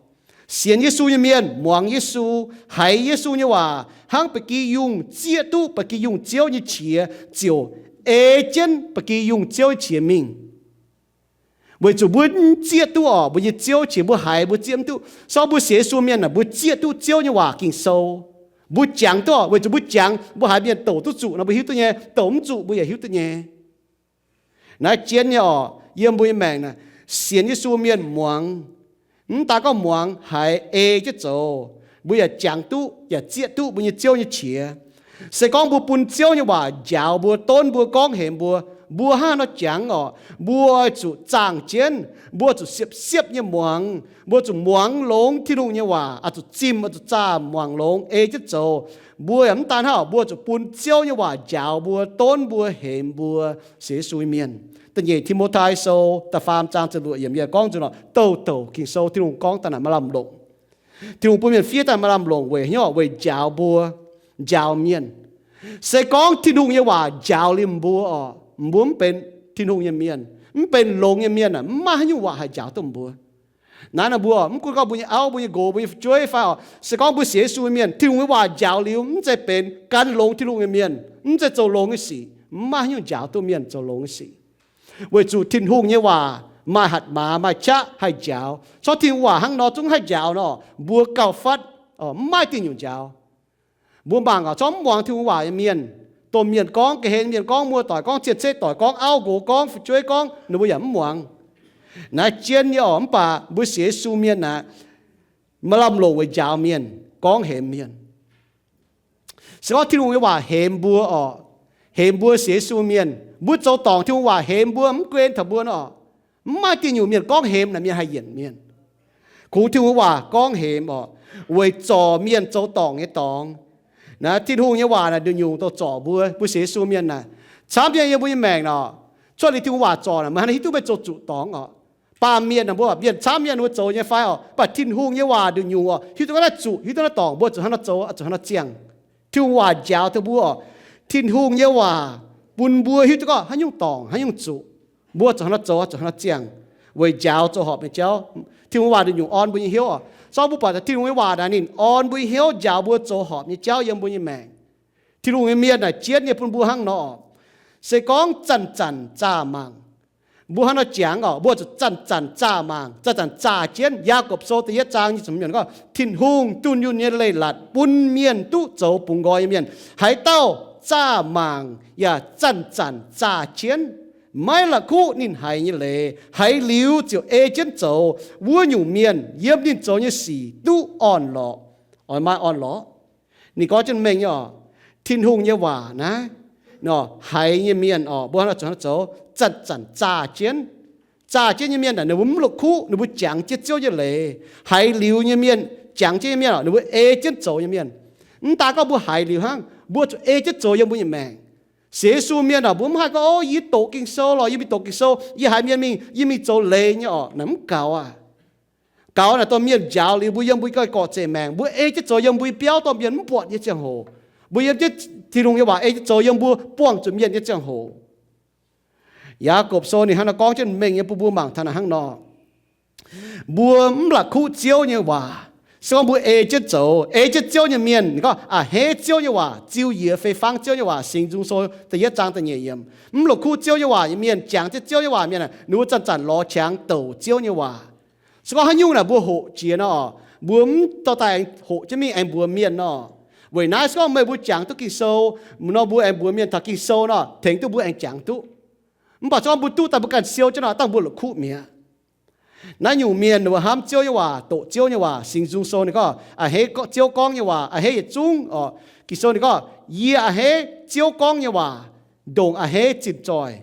Sienx Yesu nyei mienh muangx Yesu, haiz Yesu nyei waac hnangv ba'gi yungh zieqv duqv ba'gi yungh Ziouv nyei qiex ziouc ei jienv ba'gi yungh Ziouv nyei qiex mingh. Weic zuqc mbuo mv zieqv duqv oc, mbuo nyei Ziouv qiex mbuo haiz mbuo zieqv mv duqv. Se gorngv mbuo sienx Yesu mienh aah, mbuo zieqv duqv Ziouv nyei waac Ging-Sou. Mbuo jangx duqv oc, weic zuqc mbuo jangx, mbuo haiz mienh douc duqv zuqc nor mbuo hiuv duqv nyei, douc mv zuqc mbuo yaac hiuv duqv nyei. Naaiv jienv nyei oc, yiem mbuo nyei maengc naaic, sienx Yesu mienh muangx, mv daan gorngv muangx, haiz ei jienv zoux, mbuo yaac jangx duqv yaac zieqv duqv mbuo nyei Ziouv nyei qiex. Se gorngv mbuo bun Ziouv nyei waac njaaux mbuo, donv mbuo, gorngv hemx mbuo, mbuo hnangv haaix nor jangx oc, mbuo oix zuqc zaangh jienv, mbuo zuqc siepv-siepv nyei muangx, mbuo zuqc muangx longx Tin-Hungh nyei waac, oix zuqc zimh, oix zuqc zaah muangx longx, ei jienv zoux. Mbuo yaac mv daan hnangv oc, mbuo zuqc bun Ziouv nyei waac njaaux mbuo, donv mbuo, hemx mbuo, sienx Yesu nyei mienh. Da'nyeic Ti^mo^tai Sou da'faam zaang ziepc luoqc yiemc yaac gorngv nzunc oc, douh douc Ging-Sou Tin-Hungh gorngv daaih naaic maaih lamh longc. Tin-Hungh bun mienh fiev daaih maaih lamh longc weic haaix nyungc? Weic njaaux mbuo, njaaux mienh. Se gorngv Tin-Hungh nyei waac njaaux liuz mbuo oc, mbuo mv benx Tin-Hungh nyei mienh, mv benx longx nyei mienh aac, mv maaih haaix nyungc waac haih njaaux duqv mbuo. Naaiv nor mbuo mv gunv gorngv mbuo nyei auv, mbuo nyei nqox, mbuo nyei fu'jueiv fai oc, se gorngv mbuo sienx Yesu nyei mienh, Tin-Hungh nyei waac njaaux liuz mv zeiz benx gan longx Tin-Hungh nyei mienh, mv zeiz zoux longx nyei sic, mv maaih haaix nyungc njaaux duqv mienh zoux longx nyei sic. Weic zuqc Tin-Hungh nyei waac maaih hatc maaz, maaih qaqv haih njaaux. Corc Tin-Hungh waac hnangv nor zungv haih njaaux nor, mbuo gauh fatv, mv maaih diuh nyungc njaaux. Mbuo mangc oc, corc mv muangx Tin-Hungh waac nyei mienh, domh mienh gorngv, ga'hlen mienh gorngv, muoz-doic gorngv, cien-ceqv doic gorngv, auv nqox gorngv, fu'jueiv gorngv, ninh mbuo yaac mv muangx. Naaiv jienv nyei oc, mv baac mbuo sienx Yesu mienh aeqv, maaih lamh longc weic njaaux mienh, gorngv hemx mienh. Se gorngv Tin-Hungh nyei waac hemx mbuo oc, hemx mbuo sienx Yesu mienh, mbuo zoux dorngc Tin-Hungh waac hemx mbuo, mv guen taux mbuo nor, mv maaih diuh nyungc mienh gorngv hemx naaic mienh haih yienc mienh. Kungx Tin-Hungh waac gorngv hemx oc, weic zorc mienh zoux dorngc nyei dorngx. Naaiv Tin-Hungh nyei waac naaic nduqc nyungc dongh zorc mbuo, mbuo sienx Yesu mienh naaic. Camv nyei yiem mbuo nyei maengc nor, cuotv liuz Tin-Hungh waac zorc naaic, meih hnangv naaiv hiuv duqv meih zoux zuqc dorngx oc. Baamh mienh naaic, mbuo mienh camv mienh mbuo zoux nyei fai oc, mv baac Tin-Hungh nyei waac nduqc nyungc oc, hiuv duqv naaiv zuqc, hiuv duqv naaiv dorngc, mbuo zuqc hnangv naaiv zoux, zuqc hnangv naaiv ziangh. Tin-Hungh waac njaaux taux mbuo oc. Tin-Hungh nyei waac bun mbuo hiuv duqv gorngv haaix nyungc dorngc, haaix nyungc zuqc, mbuo zuqc hnangv naaiv zoux, zuqc hnangv naaiv ziangh, weic njaaux zoux horpc nyei jauv. Tin-Hungh waac nduqc nyungc orn mbuo nyei hnyouv oc. Se gorngv mbuo buatc taux Tin-Hungh nyei waac naaic, ninh orn mbuo nyei hnyouv, njaaux mbuo zoux horpc nyei jauv yiem mbuo nyei maengc. Tin-Hungh nyei mienh naaic jienv nyei bun mbuo hnangv nor, se gorngv zanc-zanc zaah mangc. Mbuo hnangv nor jangx oc, mbuo zuqc zanc-zanc zaah mangc, zanc-zanc zaah jienv. Yaagorpc Sou da'yietv zaang nyic ziepc hmz yiemc gorngv, Tin-Hungh dunh yunh nyei leiz-latc bun mienh duqv zoux bungx nqoi nyei mienh. Haaix dauh zaah mangc yaac zanc-zanc zaah jienv, maiv la'kuqv ninh haiz nyei leiz, haiz liuz ziouc ei jienv zoux, wuov nyungc mienh yiem ninh zoux nyei sic duqv orn-lorqc. Oix maaih orn-lorqc. Ninh gorngv jienv mengh nyei oc, Tin-Hungh nyei waac naaiv, haiz nyei mienh oc, mbuo hnangv nor zoux, zanc-zanc zaah jienv. Zaah jienv nyei mienh naaic, ninh mbuo mv la'kuqv, ninh mbuo jangx jienv Ziouv nyei leiz. Haiz liuz nyei mienh, jangx jienv nyei mienh oc, ninh mbuo ei jienv zoux nyei mienh. Mv daan gorngv mbuo haiz liuz hnangv, mbuo zuqc ei jienv zoux yiem mbuo nyei maengc. Sienx Yesu mienh oc, mbuo mv haih gorngv, O, yie doqc Ging-Sou lorqc, yie mingh doqc Ging-Sou, yie haiz mienh mingh, yie mingh zoux leiz nyei oc. Naaiv mv gaux aqv. Gaux naaic, dorh mienh njaaux liuz mbuo yiem mbuo nyei gorx-zoih maengc, mbuo ei jienv zoux yiem mbuo nyei biauv dorh mienh mv buatc nyei ziangh hoc, mbuo yiem jienv Tin-Hungh nyei waac ei jienv zoux yiem mbuo buangh zuqc mienh nyei ziangh hoc. Yaagorpc Sou ninh hnangv naaiv gorngv jienv mengh nyei bun mbuo mangc taux naaic hnangv nor. Mbuo mv la'kuqv Ziouv nyei waac. Se gorngv mbuo ei jienv zoux, ei jienv Ziouv nyei mienh, ninh gorngv a'hneiv Ziouv nyei waac, ziux yiex fei fangv Ziouv nyei waac, Singx Nzung Sou da'yietv zaang da'nyeic yiemc. Mv la'kuqv Ziouv nyei waac nyei mienh, jangx jienv Ziouv nyei waac mienh, ninh mbuo zanc-zanc lorz qangx douc Ziouv nyei waac. Se gorngv haaix nyungc naaic mbuo hoqc jiex nor, mbuo mv dorh daaih aengx hoqc jienv mingh aengx mbuox mienh nor. Weic naaiv se gorngv meih mbuo jangx duqv Ging-Sou nor, mbuo aengx mbuox mienh taux Ging-Sou nor, tengx duqv mbuo aengx jangx duqv. Mv baac se gorngv mbuo duqv daaih mbuo ganh siou jienv nor, dangh mbuo la'kuqv mi'aqv. Naaiv nyungc mienh ninh mbuo hnamv Ziouv nyei waac, doqc Ziouv nyei waac, singx nzung sou ninh gorngv, a'hneiv Ziouv gorngv nyei waac, a'hneiv yietc zungv oc. Ging-Sou ninh gorngv, yie a'hneiv Ziouv gorngv nyei waac, ndongc a'hneiv zinh zoih.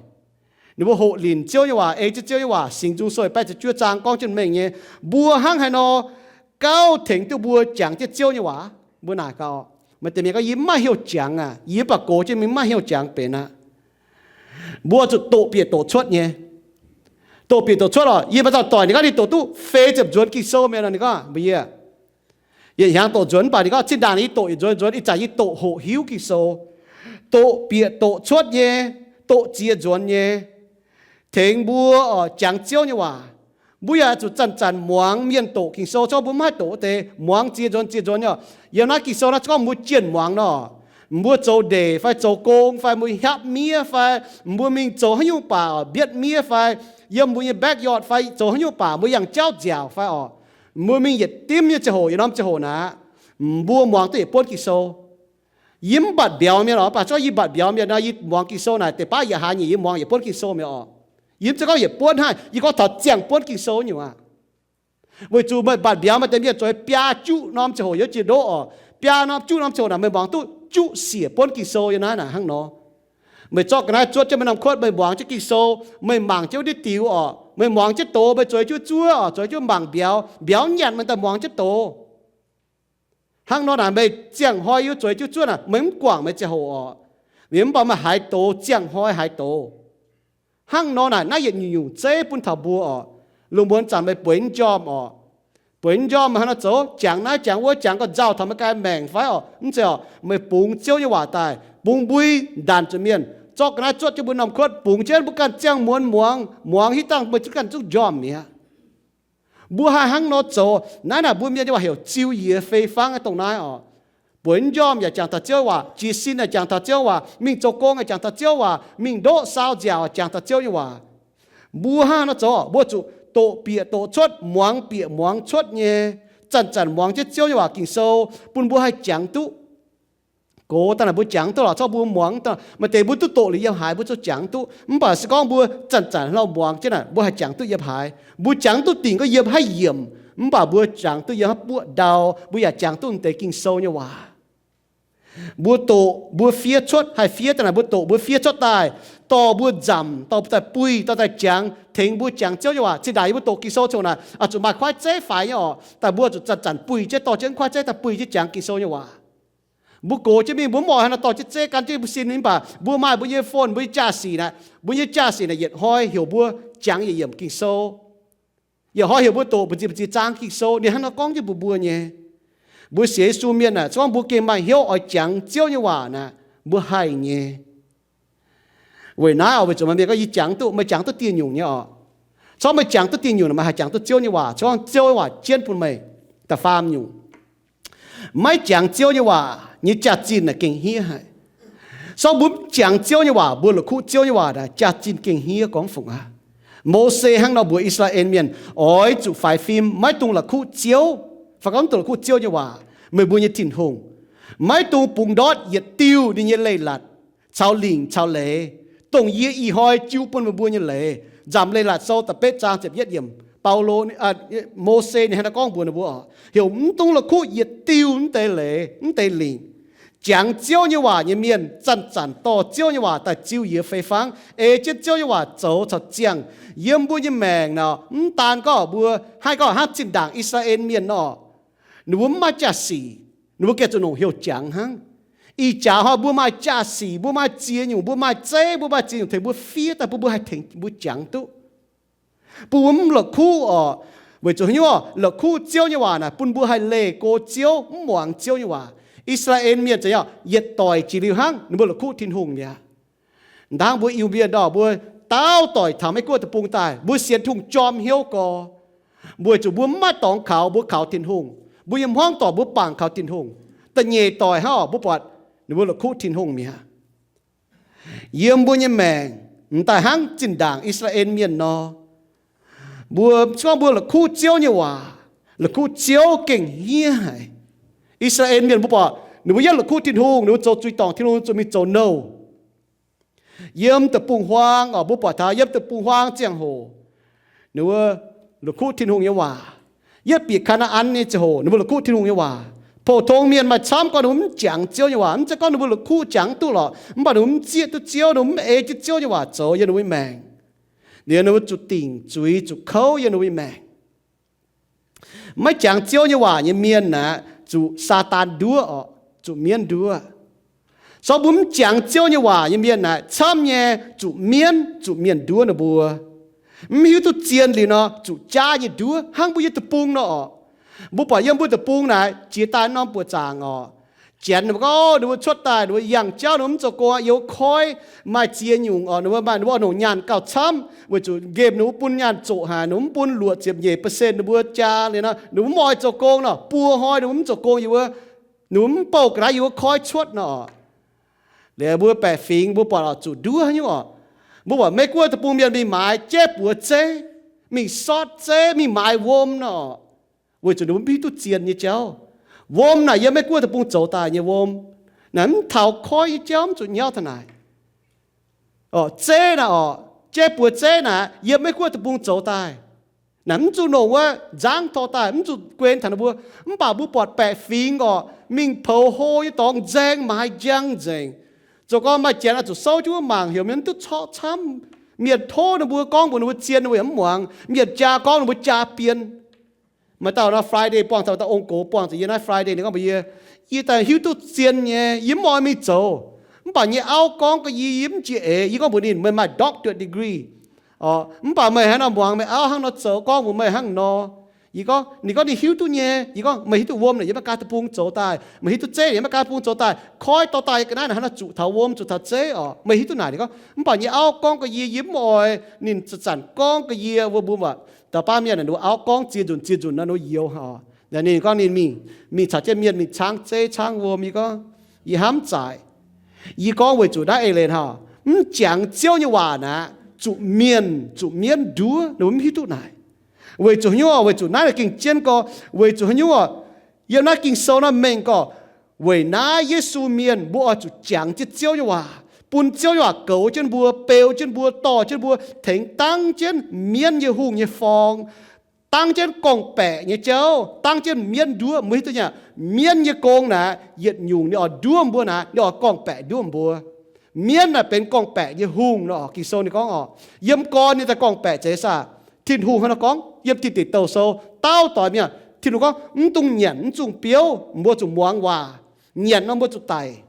Ninh mbuo hoqc linc Ziouv nyei waac, ei jienv Ziouv nyei waac, singx nzung sou baeqv ziepc juov zaang gorngv jienv mengh nyei. Mbuo hnangv haaix nor gauh tengx duqv mbuo jangx jienv Ziouv nyei waac? Mbuo naaic gaax, maaih deix mienh gorngv, yie mv maaih heuc jangx aqv, yie mv baac gox jienv mingh mv maaih heuc jangx benx aqv. Mbuo zuqc doqc bieqc doqc cuotv nyei. Doqc bieqc doqc cuotv oc. Yie maaih dauh doic ninh gorngv ninh doqc duqv feix ziepc nzuonx Ging-Sou mienh nor, ninh gorngv mbuox yie, yietc hnyangx doqc nzuonx mv baac ninh gorngv zinh ndaangc yie doqc yietc nzuonx nzuonx, ih zanc yie doqc hoqc hiuv Ging-Sou. Doqc bieqc doqc cuotv nyei, doqc ziex nzuonx nyei, tengx mbuo oc jangx Ziouv nyei waac. Mbuo yaac zuqc zanc-zanc muangx mienh doqc Ging-Sou, zorqv mbuo mv haih doqc wuov deix, muangx ziex nzuonx ziex nzuonx nyei oc. Yiem naaiv Ging-Sou naaiv gorngv mbuo jienh muangx nor, mbuo zoux ndeic fai zoux gong fai mbuo hiaapv miev fai mbuo mingh zoux haaix nyungc baac mbietv miev fai yiem mbuo nyei backyard fai zoux haaix nyungc baac mbuo yangh jauv nziaauc fai oc, mbuo mingh yietc dimv nyei ziangh hoc, yietc norm ziangh hoc naaic, mbuo muangx duqv yietc buonv Ging-Sou. Yie mv mbatc mbiauz mienh oc, mv baac zorqv yie mbatc mbiauz mienh nor, yie muangx Ging-Sou naaic deix baav yietc hlaax nyeic yie muangx yietc buonv Ging-Sou mi'aqv oc. Yie mv zeiz gorngv yietc buonv haic, yie gorngv taux ziangh buonv Ging-Sou nyungc aqv. Weic zuqc meih mbatc mbiauz maaih deix mienh zueiz biaa juqv norm ziangh hoc yiem jiex ndoqv oc. Biaa norm juqv norm ziangh hoc naaic meih muangx duqv juqv siec buonv Ging-Sou yiem naaiv naaic hnangv nor. Meih zorqv ga'naaiv zuotv jienv meih norm kuotv, meih muangx jienv Ging-Sou, meih mangc jienv wuov diuh diuh oc, meih muangx jienv doz, meih zueiz jienv zuov oc, zueiz jienv mangc mbiauz, mbiauz nyanc meih daaih muangx jienv doz. Hnangv nor naaic meih ziangh hnoi yiem zueiz jienv zuov naaic meih mv guangc meih ziangh hoc oc. Mv baac meih haiz doz, ziangh hnoi haiz doz. Hnangv nor naaic naaiv yietc nyungc-nyungc zeiv bun taux mbuo oc. Lungh muonz zanc meih bueix njormh oc. Bueix njormh hnangv nor zoux, jangx naaiv jangx wuov, jangx gauh nzauh taux meih ganh maengc fai oc, mv zeiz oc, meih bungx Ziouv nyei waac daaih, bungx mbui ndanc zuqc mienh, zorqv ga'naaiv zuotv jienv mbuo norm kuotv, bungx jienv mbuo ganh ziangh muonz muangx, muangx hitv dangh meih zungv ganh zungv njormh mi'aqv. Mbuo haih hnangv nor zoux. Naaiv naaic mbuo mienh nyei waac heuc ziux yie fei fangv dongh naaiv oc. Bueix njormh yaac jangx taux Ziouv waac, jiez sin yaac jangx taux Ziouv waac, mingh zoux gong yaac jangx taux Ziouv waac, mingh ndoqv saau nziaauc jangx taux Ziouv nyei waac. Mbuo hnangv nor zoux, mbuo zuqc doqc bieqc doqc cuotv, muangx bieqc muangx cuotv nyei, zanc-zanc muangx jienv Ziouv nyei waac Ging-Sou, bun mbuo haih jangx duqv. Gox daaih naaic mbuo jangx duqv lorqc, zorqv mbuo muangx daaih, maaih deix mbuo duqv doqc liuz yiem haaix mbuo zungv jangx duqv. Mv baac se gorngv mbuo zanc-zanc hnangv nor muangx jienv naaic, mbuo haih jangx duqv yiem haaix? Mbuo jangx duqv dingc gorngv yiem haaix yiemc, mv baac mbuo jangx duqv yiem haaix buoqv ndau, mbuo yaac jangx duqv deix Ging-Sou nyei waac. Mbuo doqc mbuo fiev cuotv, haih fiev daaih naaic mbuo doqc mbuo fiev cuotv daaih, dorh mbuo nzamc, dorh mbuo daaih buih, dorh daaih jangx, tengx mbuo jangx Ziouv nyei waac. Zinh ndaangc yie mbuo doqc Ging-Sou ziouc naaic, oix zuqc maaih kuaaiv zeiv faix nyei orqc, daaih mbuo zuqc zanc-zanc buih jienv, dorh jienv kuaaiv zeiv daaih buih jienv jangx Ging-Sou nyei waac. Mbuo gox jienv mingh, mbuo mv oix hnangv nor dorh jienv zeiv gan jienv mbuo sin, mv baac mbuo maaih mbuo nyei phone, mbuo nyei jaa-sic naaic, mbuo nyei jaa-sic naaic yietc hnoi heuc mbuo jangx yietc yiemc Ging-Sou. Yietc hnoi heuc mbuo doqc mbu'ziex mbu'ziex zaang Ging-Sou, ninh hnangv nor gorngv jienv mbuox mbuo nyei. Mbuo sienx Yesu mienh naaic, se gorngv mbuo gengh maaih hnyouv oix jangx Ziouv nyei waac naaic, mbuo haih nyei. Weic naaiv oc, weic zuqc maaih mienh gorngv, yie jangx duqv, meih jangx duqv dieh nyungc nyei oc. Se gorngv meih jangx duqv dieh nyungc naaic, meih haih jangx duqv Ziouv nyei waac. Se gorngv Ziouv nyei waac jienv bun meih. Da'faam nyungc, maiv jangx Ziouv nyei waac nyei jaax-zinh naaic gengh hniev haic. Se gorngv mbuo mv jangx Ziouv nyei waac, mbuo la'kuqv Ziouv nyei waac naaic, jaax-zinh gengh hniev. Gorngv fungc aqv, Mose hnangv nor mbuox I^saa^laa^en mienh, oix zuqc faix fim, maiv dungx la'kuqv Ziouv, fai gorngv mv dungx la'kuqv Ziouv nyei waac, meih mbuo nyei Tin-Hungh. Maiv dungx bungx ndortv yietc diuh ninh nyei leiz-latc caux lingc caux leiz, dongh yie ih hnoi jiu bun meih mbuo nyei leiz. Nzamc Leiz-Latc Sou da'betv zaang ziepc yietv yiemc, Baulo, Mose ninh hnangv naaiv gorngv mbuox ninh mbuo oc, heuc mv dungx la'kuqv yietc diuh mv deix leiz mv deix lingc. Jangx Ziouv nyei waac nyei mienh zanc-zanc dorh Ziouv nyei waac daaih ziux yie fei fangv, ei jienv Ziouv nyei waac zoux caux ziangh. Yiem mbuo nyei maengc nor, mv daan gorngv mbuo haih gorngv hnangv zinh ndaangc I^saa^laa^en mienh nor, ninh mbuo mv maaih jaa-sic, ninh mbuo gengh zuqc longc heuc jangx hnangv. Ih jaax hnoi mbuo maaih jaa-sic, mbuo maaih ziex nyungc, mbuo maaih zeiv, mbuo maaih ziex nyungc tengx mbuo fiev daaih bun mbuo haih tengx mbuo jangx duqv, bun mbuo mv la'kuqv oc. Weic zuqc haaix nyungc? La'kuqv Ziouv nyei waac naaic bun mbuo haih leih go Ziouv, mv muangx Ziouv nyei waac. I^saa^laa^en mienh za'gengh yietc doic jiex liuz hnangv ninh mbuo la'kuqv Tin-Hungh mi'aqv. Hnangv mbuo Iu-Mienh nor, mbuo daauh doic taux Meiv-Guoqv deic-bung daaih, mbuo sienx Tin-Hungh jorm hnyouv gorx. Weic zuqc mbuo mv maaih dorngx kaux, mbuo kaux Tin-Hungh. Mbuo nyei hmuangv doic mbuo bangc kaux Tin-Hungh. Da'nyeic doic hnangv oc, mbuo buatc ninh mbuo la'kuqv Tin-Hungh mi'aqv. Yiem mbuo nyei maengc, m'daaih hnangv zinh ndaangc I^saa^laa^en mienh nor, mbuo, se gorngv mbuo la'kuqv Ziouv nyei waac, la'kuqv Ziouv gengh hniev haic. I^saa^laa^en mienh mbuo buatc ninh mbuo yietv la'kuqv Tin-Hungh, ninh mbuo zoux zuiz dorngc Tin-Hungh, zuqc mingh zoux nouh. Yiem deic-bung-huaang oc, mbuo buatc taux yiem deic-bung-huaang ziangh hoc, ninh mbuo la'kuqv Tin-Hungh nyei waac. Yietv bieqc Kaa^naa^an nyei ziangh hoc ninh mbuo la'kuqv Tin-Hungh nyei waac. Pou-tong mienh maaih camv gorngv ninh mbuo mv jangx Ziouv nyei waac, mv zeiz gorngv ninh mbuo la'kuqv jangx duqv lorqc, mv baac ninh mbuo mv zieqv duqv Ziouv, ninh mbuo mv ei jienv Ziouv nyei waac zoux yiem ninh mbuo nyei maengc. Liuz ninh mbuo zuqc dingc zuiz, zuqc kouv yiem ninh mbuo nyei maengc. Maiv jangx Ziouv nyei waac nyei mienh aeqv, zuqc Saadaan nduov orqc, zuqc mienv nduov. Sorng mbuo mv jangx Ziouv nyei waac nyei mienh aeqv, camv nyei zuqc mienv, zuqc mienh nduov ninh mbuo. Mv hiuv duqv zien liuz nor, zuqc jaav nyei nduov hnangv mbuo yiem deic-bung nor orqc. Mbuo buatc yiem mbuo deic-bung naaic jiex daaih norm buoqc zaangc orqc, Janx ninh mbuo gorngv ninh mbuo cuotv daaih, ninh mbuo yangh jauv, ninh mbuo mv zoux gong, yiem wuov koiv maaih ziex nyungc orqc, ninh mbuo maaih ninh mbuo oix nongc nyaanh gauh camv, weic zuqc nqemh ninh mbuo bun nyaanh zoqc haic, ninh mbuo mv bun luoqc ziepc nyeic percent ninh mbuo jaa liuz nor, ninh mbuo mv oix zoux gong nor, buo hnoi ninh mbuo mv zoux gong, yiem wuov, ninh mbuo mv bouh ga'naaiv yiem wuov koiv cuotv nor orqc. Liuz mbuo baeqc fingx mbuo buatc orqc, zuqc nduov nyungc orqc. Mbuo buatc Meiv Guoqv deic-bung mienh mingh maaiz jaiv buoz zeiv, mingh sortv zeiv, mingh maaiz wuom nor orqc, weic zuqc ninh mbuo mv hiuv duqv zien nyei jauv. Wuom naaic yiem Meiv Guoqv deic-bung zoux daaih nyei wuom. Naaic mv taux koiv nyei jauv mv zuqc nyauv taux naaic. Orqc, zeiv naaic orqc, jaiv buoz zeiv naaic yiem Meiv Guoqv deic-bung zoux daaih. Naaic mv zuqc nongc wuov nzangv tor daaih, mv zuqc guen taux ninh mbuo. Mv baac mbuo buatc baeqc fingx orqc, mingh poux hlo nyei dorngx nzaeng maaiz njang nzengc. Zoux gau maaih janx oix zuqc souv jienv wuov mangc heuc mienh duqv corc camv. Mienh tov ninh mbuo gorngv mbuox ninh mbuo zien, ninh mbuo yaac mv muangx. Mienh jaa gorngv ninh mbuo jaa bien. Maaih dauh nor Friday buangh taux, dauh ong-gox buangh zuqc yie naaiv Friday, ninh gorngv mbuox yie, yie daaih hiuv duqv zien nyei, yie mv oix mingh zoux. Mv baac nyei auv gorngv ga'yie, yie mv njiec eix. Yie gorngv mbuox ninh, meih maaih doctorate degree, mv baac meih hnangv nor muangx meih auv hnangv nor zoux, gorngv mbuox meih hnangv nor. Yie gorngv, ninh gorngv ninh hiuv duqv nyei. Yie gorngv, meih hiuv duqv wuom naaic yiem maiv gaax deic-bung zoux daaih, meih hiuv duqv zeiv naaic yiem maiv gaax deic-bung zoux daaih, koiv dorh daaih ga'naaiv naaic hnangv nor zuqc taux wuom, zuqc taux zeiv orqc, meih hiuv duqv naaic. Ninh gorngv, mv baac nyei auv gorngv ga'yie, yie mv oix ninh zanc-zanc gorngv ga'yie, wuov mbuo mv baac dauh baav mienh naaic ninh mbuo auv gorngv ziex nzunc ziex nzunc nor ninh mbuo youx. Ninh gorngv ninh mingh, mingh caux jienv mienh mingh caangv zeiv caangv wuom. Yie gorngv, yie hnamv zaaic. Yie gorngv weic zuqc naaiv eix leiz hnangv, mv jangx Ziouv nyei waac naaic zuqc mienh zuqc mienv nduov, ninh mbuo mv hiuv duqv naaic. Weic zuqc haaix nyungc? Weic zuqc naaiv gengh jienv gorx. Weic zuqc haaix nyungc? Yiem naaiv Ging-Sou naaiv mengh gorx, weic naaiv Yesu mienh mbuo oix zuqc jangx jienv Ziouv nyei waac, bun Ziouv nyei waac goux jienv mbuo, beu jienv mbuo, dorh jienv mbuo, tengx dangv jienv mienv nyei hungh nyei forng, dangv jienv gorngv-baeqc nyei jauv, dangv jienv mienv nduov. Mbuo hiuv duqv nyei, mienv nyei gong naaic yietc nyungc ninh oix nduov mbuo naaic, ninh oix gorngv-baeqc nduov mbuo. Mienv naaic benx gorngv-baeqc nyei hungh nor. Ging-Sou ninh gorngv orqc, yiem gorn ninh daaih gorngv-baeqc zeiz saah? Tin-Hungh hnangv nor gorngv yiem Tin Deic Douh Sou, dauh doic mienh, Tin-Hungh gorngv, mv dungx nyanc, mv dungx biouv, mbuo zuqc muangx waac. Nyanc nor mbuo zuqc daic.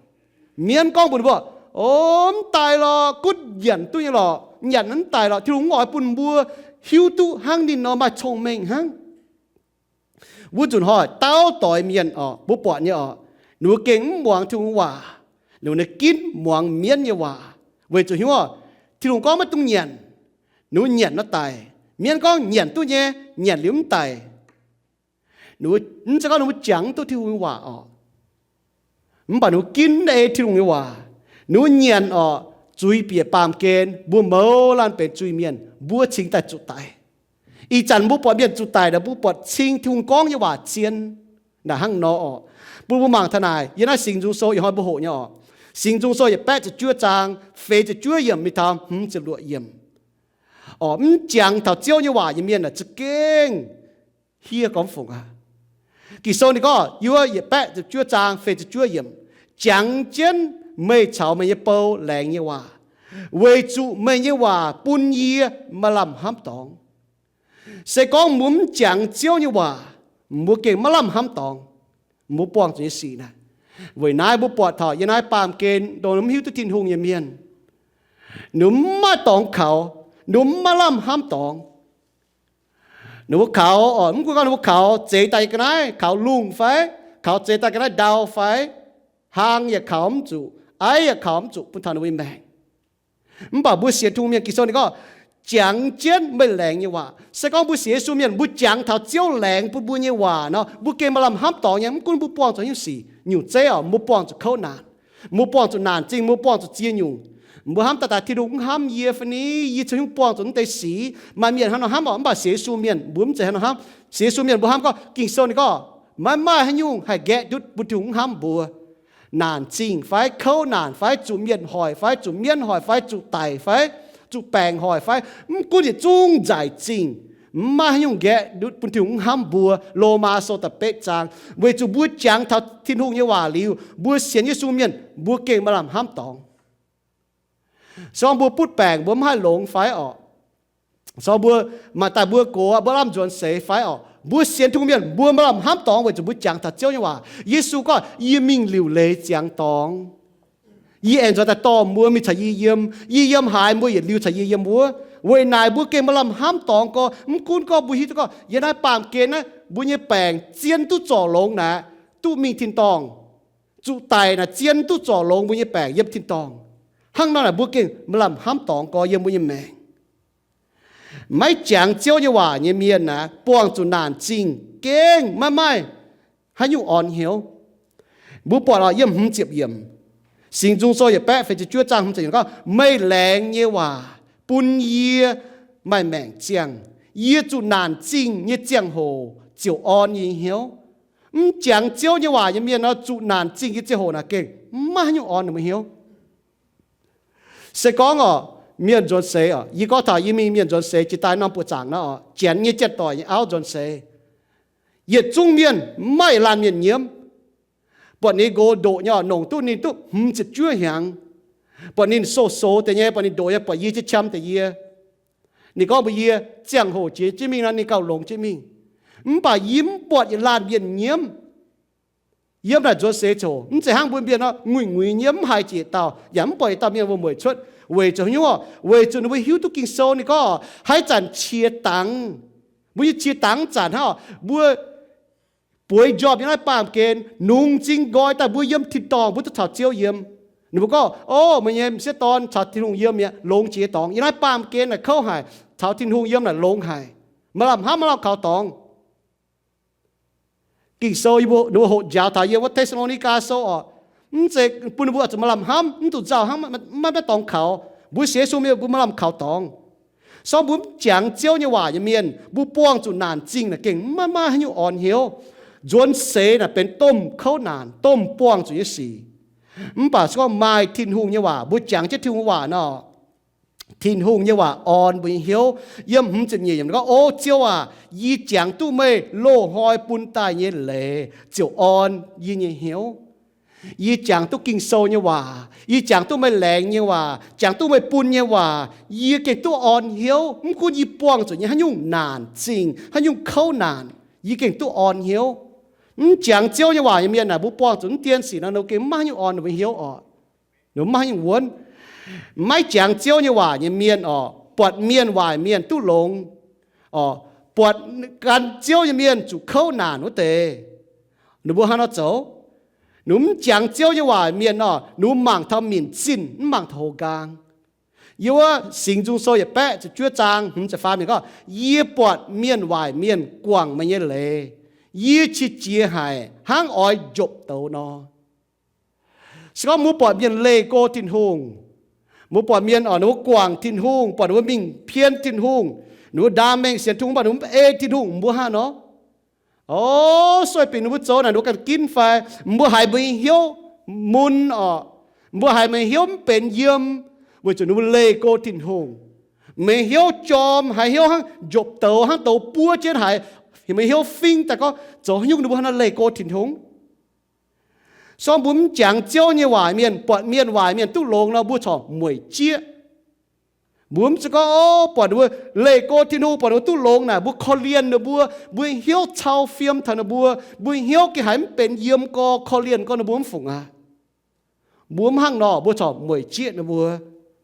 Mienv gorngv mbuox ninh mbuo, o, mv daic lorqc, gunv nyanc duqv nyei lorqc, nyanc mv daic lorqc. Tin-Hungh mv oix bun mbuo hiuv duqv hnangv ninh nor maaih cong-mengh hnangv. Wuov nzunc hnoi dauh doic mienh orqc, mbuo buatc nyei orqc, ninh mbuo gengh mv muangx Tin-Hungh waac. Ninh mbuo ginv muangx mienv nyei waac. Weic zuqc hnyouv, Tin-Hungh gorngv maiv dungx nyanc, ninh mbuo nyanc nor daic. Mienv gorngv nyanc duqv nyei, nyanc liuz mv daic. Mv zeiz gorngv ninh mbuo jangx mv duqv Tin-Hungh nyei waac orqc, mv baac ninh mbuo ginv ei Tin-Hungh nyei waac. Ninh mbuo nyanc orqc, zuiz bieqc baamh gen, mbuo mouz laanh benx zuiz-mienh, mbuo cingx daaih zuqc daic. Ih zanc mbuo buatc mienh zuqc daic naaic, mbuo buatc cing Tin-Hungh gorngv nyei waac zien naaic hnangv nor orqc. Bun mbuo mangc taux naaic, yiem naaiv Singx Nzung Sou yietc hnoi mbuo hoqc nyei orqc. Singx Nzung Sou yietc baeqv ziepc juov zaang feix ziepc juov yiemc mingh taux hmz ziepc luoqc yiemc. Orqc, mv jangx taux Ziouv nyei waac nyei mienh naaic za'gengh hieh gormx fungc aqv. Ging-Sou ninh gorngv, yiem yietc baeqv ziepc juov zaang feix ziepc juov yiemc, jangx jienv meih caux meih nyei bou laengz nyei waac, weic zuqc meih nyei waac bun yie maaih lamh hnamv dorngx. Se gorngv mbuo mv jangx Ziouv nyei waac, mbuo gengh maiv lamh hnamv dorngx. Mbuo buangh zuqc nyei sic naaic, weic naaiv mbuo buatc taux yiem naaiv baamh gen dongh mv hiuv duqv Tin-Hungh nyei mienh, ninh mbuo mv maaih dorngx kaux, ninh mbuo mv maaih lamh hnamv dorngx. Ninh mbuo kaux, mv gunv gorngv ninh mbuo kaux zeix daaih nyei ga'naaiv, kaux lungh fai, kaux zeix daaih ga'naaiv ndau fai, hlang yaac kaux mv zuqc, aiv yaac kaux mv zuqc bun taux ninh mbuo nyei maengc. Mv baac mbuo sienx Tin-Hungh mienh, Ging-Sou ninh gorngv, jangx jienv meih laengz nyei waac. Se gorngv mbuo sienx Yesu mienh, mbuo jangx taux Ziouv laengz bun mbuo nyei waac nor, mbuo gengh maaih lamh hnamv dorngx nyei. Mv gunv mbuo buangh zuqc haaix nyungc sic, nyungc zeiv orqc, mbuo buangh zuqc kouv naanc, mbuo buangh zuqc naanc zingh, mbuo buangh zuqc ziex nyungc. Mbuo hnamv daaih daaih Tin-Hungh mv hnamv yie fai ni, yie caux nyungc buangh zuqc naaiv deix sic. Maaih mienh hnangv nor hnamv orqc, mv baac sienx Yesu mienh mbuo mv zeiz hnangv nor hnamv. Sienx Yesu mienh mbuo hnamv gorngv, Ging-Sou ninh gorngv, maiv maaih haaix nyungc haih nqaeqv ndutv bun Tin-Hungh mv hnamv mbuo. Naanc zingh fai, kouv naanc fai, zuqc mienh hoic fai, zuqc mienv hoic fai, zuqc daic fai, zuqc baengc hoic fai, mv gunv yietc zungv nzaic zingh, Mv maaih haaix nyungc nqaeqv bun Tin-Hungh mv hnamv mbuo. Lomaa Sou da'betv zaang. Weic zuqc mbuo jangx taux Tin-Hungh nyei waac liuz, mbuo sienx Yesu mienh, mbuo gengh maaih lamh hnamv dorngx. Se gorngv mbuo butv baengc, mbuo mv haih longx fai orqc? Se gorngv mbuo maaih daaih mbuo gox, mbuo lamh nzuonx seix fai orqc? Mbuo sienx Tin-Hungh mienh, mbuo maaih lamh hnamv dorngx weic zuqc mbuo jangx taux Ziouv nyei waac. Yesu gorngv, yie mingh liuc leiz ziangx dorngx. Yie aengx nzuonx daaih dorh mbuo mingh caux yie yiem. Yie yiem haaix, mbuo yietc liuz caux yie yiem wuov. Weic naaic mbuo gengh maaih lamh hnamv dorngx gorx. Mv gunv gorngv mbuo hiuv duqv gorngv yiem naaiv baamh gen naaiv mbuo nyei baengc zien duqv zorc longx naaic, duqv mingh tin-dorngh. Zuqc daic naaic zien duqv zorc longx mbuo nyei baengc yiem tin-dorngh. Hnangv nor naaic mbuo gengh maaih lamh hnamv dorngx gorx yiem mbuo nyei maengc. Maiv jangx Ziouv nyei waac nyei mienh aeqv, buangh zuqc naanc zingh gengh maiv maaih haaix nyungc orn hnyouv. Mbuo buatc oc, yiem hmz ziepc yiemc, Singx Nzung Sou yietc baeqv feix ziepc juov zaang hmz ziepc yiemc gorngv, meih laengz nyei waac bun yie maaih maengc ziangh. Yie zuqc naanc zingh nyei ziangh hoc ziouc orn yie nyei hnyouv. Mv jangx Ziouv nyei waac nyei mienh nor, zuqc naanc zingh nyei ziangh hoc naaic gengh maiv maaih haaix nyungc orn ninh mbuo hnyouv. Se gorngv oc, mienh nzuonx seix oc, yie gorngv taux yie mingh mienh nzuonx seix jiex daaih norm buoqc zaangc nor oc, janx nyei jien doic nyei auv nzuonx seix, yietc zungv mienh maiv maaih laanh mienh nyiemv. Buatc ninh nqox ndoqc nyei oc, nongc duqv ninh duqv hmz ziepc juov hnyangx. Buatc ninh sou-sou deix nyei, buatc ninh ndoqc nyei, buatc yie qam deix yie. Ninh gorngv mbuox yie, ziangh hoc jiex jienv mingh nor ninh gauh longx jienv mingh. Mv baac yie mv buatc yietc laanh mienh nyiemv. Yiem naaic nzuonx seix coc, mv zeiz hnangv mbuo mienh nor nguiz-nguiz nyiemv, mv haiz jiex dauh, yaac mv buatc yietc dauh mienh wuom-mueic cuotv. Weic zuqc haaix nyungc oc? Weic zuqc ninh mbuo hiuv duqv Ging-Sou ninh gorngv haaix zanc qiex dangx, mbuo nyei qiex dangx zanc hnangv oc, mbuo bueix njormh yiem naaiv baamh gen, nungx m'zing nqoi daaih mbuo yiem tin-dorngh, mbuo duqv caux Ziouv yiem. Ninh mbuo gorngv, o, meih nyei m'sieqv dorn caux Tin-Hungh yiem mi'aqv, longx jiex dorngx. Yiem naaiv baamh gen naaic kouv haic, caux Tin-Hungh yiem naaic longx haic, maaih lamh hnamv maiv lauh kaux dorngx. Ging-Sou ninh mbuo hoqc njaaux taux yiem wuov Te^saa^lo^ni^gaa Sou oc, mv zeiz bun ninh mbuo zuqc maaih lamh hnamv, mv zuqc nzauh hnangv, maiv maaih dorngx kaux. Mbuo sienx Yesu mienh mbuo maaih lamh kaux dorngx. Se gorngv mbuo mv jangx Ziouv nyei waac nyei mienh, mbuo buangh zuqc naanc zingh naaic gengh maiv maaih haaix nyungc orn hnyouv. Nzuonx seix naaic benx domh kouv naanc, domh buangh zuqc nyei sic. Mv baac se gorngv maaih Tin-Hungh nyei waac, mbuo jangx jienv Tin-Hungh waac nor, Tin-Hungh nyei waac orn mbuo nyei hnyouv. Yiem hmz ziepc nyeic yiemc gorngv, O Ziouv aac, yie jangx duqv meih loz-hnoi bun daaih nyei leiz ziouc orn yie nyei hnyouv. Yie jangx duqv Ging-Sou nyei waac, yie jangx duqv meih laengz nyei waac, jangx duqv meih bun nyei waac, yie gengh duqv orn hnyouv. Mv gunv yie buangh zuqc nyei haaix nyungc naanc zingh, haaix nyungc kouv naanc, yie gengh duqv orn hnyouv. Mv jangx Ziouv nyei waac nyei mienh naaic, mbuo buangh zuqc mv dien sic nor, ninh gengh maiv maaih haaix nyungc orn ninh mbuo hnyouv oc. Ninh mbuo maiv maaih haaix nyungc wuonv. Maiv jangx Ziouv nyei waac nyei mienh oc, buatc mienh waaic mienh duqv longx oc, buatc gan Ziouv nyei mienh zuqc kouv naanc wuov deix, ninh mbuo hnangv nor zoux. Ninh mbuo mv jangx Ziouv nyei waac mienh oc, ninh mbuo mangc taux minc zinh, mv mangc taux hoz nqaang. Yiem wuov Singx Nzung Sou yietc baeqv ziepc juov zaang hmz ziepc faam yiemc gorngv, Yie buatc mienh waaic mienh guangc meih nyei leiz, yie qiex jiez haic hnangv oix njopc douz nor. Se gorngv mbuo buatc mienh leih go Tin-Hungh, mbuo buatc mienh oc, ninh mbuo guangc Tin-Hungh, buatc ninh mbuo mingh pien Tin-Hungh, ninh mbuo ndaam mengh sienx Tin-Hungh, mv baac ninh mbuo mv ei Tin-Hungh, mbuo hnangv nor. O, sueih bingx ninh mbuo zoux naaic ninh mbuo ganh ginv fai? Mbuo haiz meih nyei hnyouv mun oc. Mbuo haiz meih nyei hnyouv mv benx yiem, weic zuqc ninh mbuo leih go Tin-Hungh. Meih nyei hnyouv jorm, haiz hnyouv hnangv njopc douz, hnangv douz buov jienv haiz, meih nyei hnyouv fingv daaih gorngv zoux haaix nyungc ninh mbuo hnangv nor leih go Tin-Hungh. Se gorngv mbuo mv jangx Ziouv nyei waac mienh, buatc mienh waaic mienh duqv longx nor, mbuo corc mueic jieqv. Mbuo mv zeiz gorngv, o, buatc ninh mbuo leih go Tin-Hungh, buatc ninh mbuo duqv longx naaic, mbuo korv-lienh ninh mbuo, mbuo hnyouv cau fiem taux ninh mbuo, mbuo hnyouv gengh haiz mv benx yiem gorx, korv-lienh gorx ninh mbuo mv fungc aqv. Mbuo mv hnangv nor, mbuo corc mueic jieqv ninh mbuo,